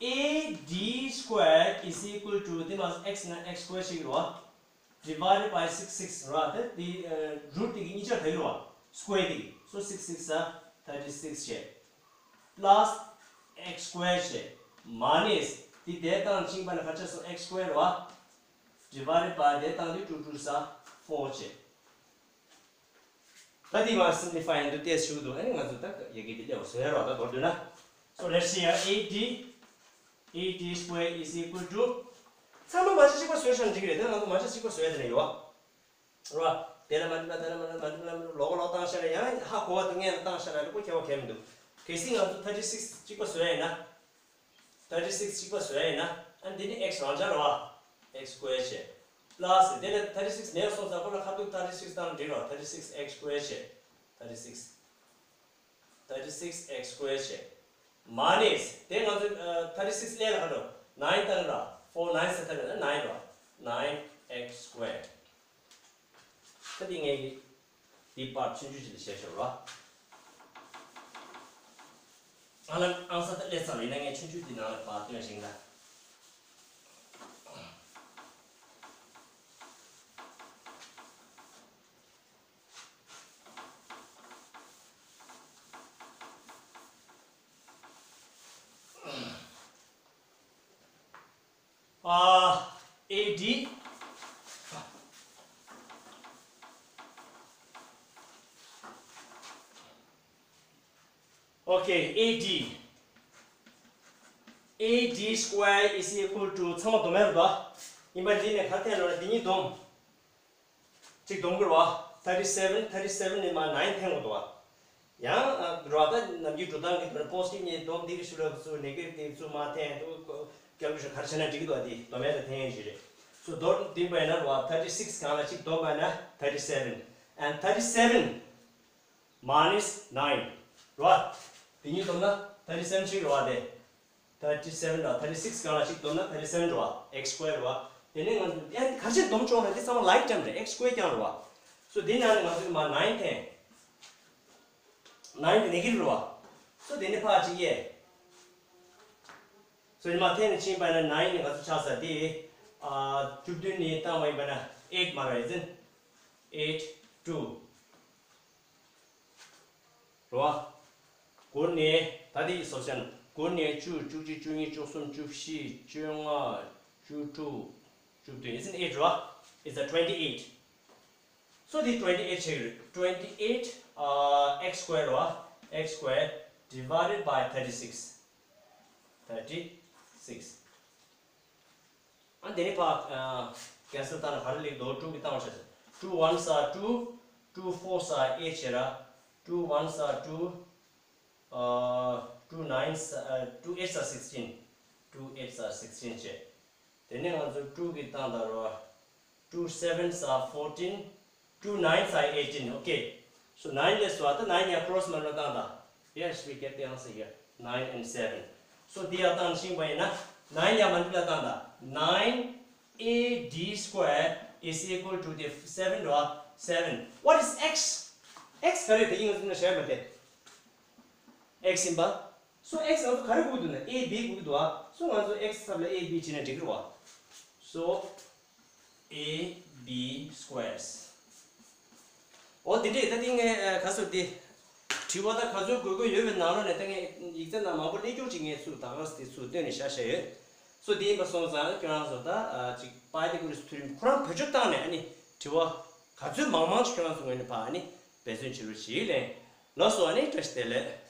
a d square is equal to དེ་མ་x ན་x square ཞིག་རོ། divided by six six ར། དེ་དེ་root དེ་གི་གཉིས་ཆ་དེ་ལོ། square དེ་གི། so six six are thirty six བྱས། plus x square བྱས། minus དེ་དེ་དང་ཕྱིན་པ་ན་ག་ཆ་སོང་། x square ར། divided by དེ་དང་དེ་two two are four བྱས། ད་དེ་མ་simplify འདུག་ཏེ་ཞུ་འདུག་ཨ་ནི་ང་ཚོ་ད་ཡ་གི་དེ་ལེའོ་བཟོས་རོ། ད་མདོར་བསྡུས་ན། So let's see here, a d a d square is equal to ཚང་མ་མ་གཅིག་གཅིག་པ་བཟོས་ཤག་འགྲིག་གི་རེད། ད་ང་ཚོ་མ་གཅིག་གཅིག་པ་བཟོས་དེ་ནས་ཡོད་ར། དེ་ལ་མ་འགྲིག་ན་དེ་ལ་མ་འགྲིག་ན་མ་འགྲིག་ན་ལོག་ལོག་བཏང་ཤ་ལ་ཡང་ཧ་གོ་བ་དང་ངས་བཏང་ཤ་ལ་ལུག་པོ་ཁྱད་པར་གལ་མི་འདུག་གལ་སྲིད་ང་ཚོ་thirty six གཅིག་པ་བཟོས་ཡིན་ན། thirty six གཅིག་པ་བཟོས་ཡིན་ན། ཨ་འདི་ནི་x རང་འཇགས་རེད་བ། x square བྱས། plus དེ་ནས་thirty six མེད་སོང་ཙང་ཁོ་ལ་ཁ་ཐུག་thirty six བཏང་འགྲིག་རོ། thirty six x square བྱས། thirty six thirty six x square བྱས། minus དེ་ང་ཚོ་thirty six ལས་ལ་ཁ་འགྲོ། nine བཏང་ར། four nine ཟེར་ཐ་ན་nine རོ། nine x square ད་དེ་ངས་ཀྱི་དེ་པར་ཆུང་ཆུང་ཅིག་ལ་བྱས་ཤོག་ར། ཨ་ལ་ཨང་ས་ད་ལས་ཙམ་ཡིན་ན་ངས་ཆུང་ཆུང་དེ་ནང་ལ་པར་སྟོན་ཞིག་ལ། ཨ། ཨེ་ཌི། ཨོ་ཁེ། ཨེ་ཌི། ཨེ་ཌི་square is equal to ཚང་མ་སྡོམ་ཡ་རེད་དོ། ཡིན་པ་འདི་ནས་ག་རེ་འཐེན་ལབ་ན་འདི་གཉིས་སྡོམ། གཅིག་སྡོམ་དགོས་རེད་བ། thirty seven, thirty seven ནས་མར་nine འཐེན་དགོས་འདུག་བ། ཡང་རེད་བ། ད་ནམ་རྒྱུན་འགྲོ་སྟངས་ཀྱི་ཐོག་ནས་positive གཉིས་སྡོམ། འདི་གི་ཤུལ་ལ་ཚུར་negative དེ་ཚུར་མར་འཐེན་འདུག་སྐྱབས་ཤུགས་ག་རེ་བྱས་ན་འགྲིག་གི་འདུག་བ། འདི་སྡོམ་ཡ་དང་འཐེན་ཡ་ཞིག་རེད། So མདོར་བསྡུས་པ་ཡིན་ན་རེད་བ། thirty six སྒང་ལ་གཅིག་སྡོམ་པ་ཡིན་ན་thirty seven and thirty seven minus nine རེད་བ། དེ་གཉིས་སྡོམ་ན་thirty seven ཞིག་རེད་བ། དེ། thirty seven ལ་thirty six སྒང་ལ་གཅིག་སྡོམ་ན་thirty seven རེད་བ། x square རེད་བ། དེ་ནས་ང་ཚོ་ཨེ་ག་རེ་བྱས་སྡོམ་ཆོག་ན་དེ་ཚང་མ་like term རེད། x square རྐྱང་རེད་བ། So དེ་ནང་ནས་ང་ཚོས་མར་nine འཐེན། nine དེ་negative རེད་བ། So དེ་ནས་ཕར་གཅིག་ཡས། So ཉི་མ་འཐེན་ནས་ཕྱིན་པ་ན་nine ནས་ང་ཚོ་ཆགས་ས་དེ། ཨ། བཅུ་བདུན་ནས་བཏང་བ་ཡིན་པ་ན་eight མ་རེད་ཟིན། eight two རེད་བ། དགུ་ནས་ད་དེ་ཡི་སོ་ཤན། དགུ་ནས་བཅུ། བཅུ་གཅིག་བཅུ་གཉིས་བཅུ་གསུམ་བཅུ་བཞི་བཅོ་ལྔ། བཅུ་དྲུག་བཅུ་བདུན། Isn't eight རེད་བ། It's a twenty eight. So དེ་twenty eight ཆགས་ཀྱི་རེད། twenty eight ཨ། x square རེད་བ། x square divided by thirty six. thirty six ཨ། དེ་ནས་ཕར་ཨ། cancel བཏང་ན་ག་རེ་སླེབས་འདུག two གིས་བཏང་བ་བྱས། two ones are two, two fours are eight བྱས་ར། two ones are two, ཨ། two nines are, two eights are sixteen, two eights are sixteen བྱས། དེ་ནས་ང་ཚོ་two གིས་བཏང་ད་ར། two sevens are fourteen, two nines are eighteen. Okay. So nine ལས་སུ་ཨ་ད་nine ཡ་cross multiply བཏང་ད། Yes, we get the answer here. nine and seven. So འདི་ཡ་བཏང་ཤིང་པ་ཡིན་ན་nine ཡ་multiply བཏང་ད། nine A D square is equal to the seven རེད་བ། seven. What is x? x ག་རེ་རེད། དེ་གིན་ང་ཚོ་ནས་བཤད་མ་དེ། x ཡིན་པ། སོ་x ང་ཚོ་ག་རེ་དགོས་ཀྱི་འདུག་ན། a b དགོས་ཀྱི་འདུག་ཨ། སོ་ང་ཚོ་x ཚབ་ལ་a b བྱས་ན་འགྲིག་གི་རེད་བ། So a b squares. འོ་དེ་འདྲས། ད་དེ་ངས་ཨ་ག་ཚོད་དེ། དྲི་བ་ད་ག་ཚོད་དགོས་དགོས་ཡོད་པའི་ནང་ལོགས་ནས་ད་ངས་ཡིག་ཚད་ནང་མང་པོ་སླེབས་རྒྱུ་ཅིག་ངས་ཚུར་ད་ག་སེ་དེ་ཚུར་བཏོན་ནས་བཞག་བཞག་ཡོད། སོ་དེ་ཡིན་པ་སོང་ཙང་ཁྱོད་རང་ཚོ་ད་ཨ་ཅིག་པཱ་ཐི་གོ་རེས་ཐིའོ་རེམ་ཁོ་རང་བེད་སྤྱོད་བཏང་ནས་ཨ་ནི་དྲི་བ་ག་ཚོད་མང་མང་ཞིག་ཁྱོད་རང་ཚོ་ངོས་ནས་ཕར་ཨ་ནི་འབད་བརྩོན་བྱེད་རོགས་བྱེད་ལེ། ལགས་སོ། ཨ་ནི་བཀྲ་ཤིས་བདེ་ལེགས།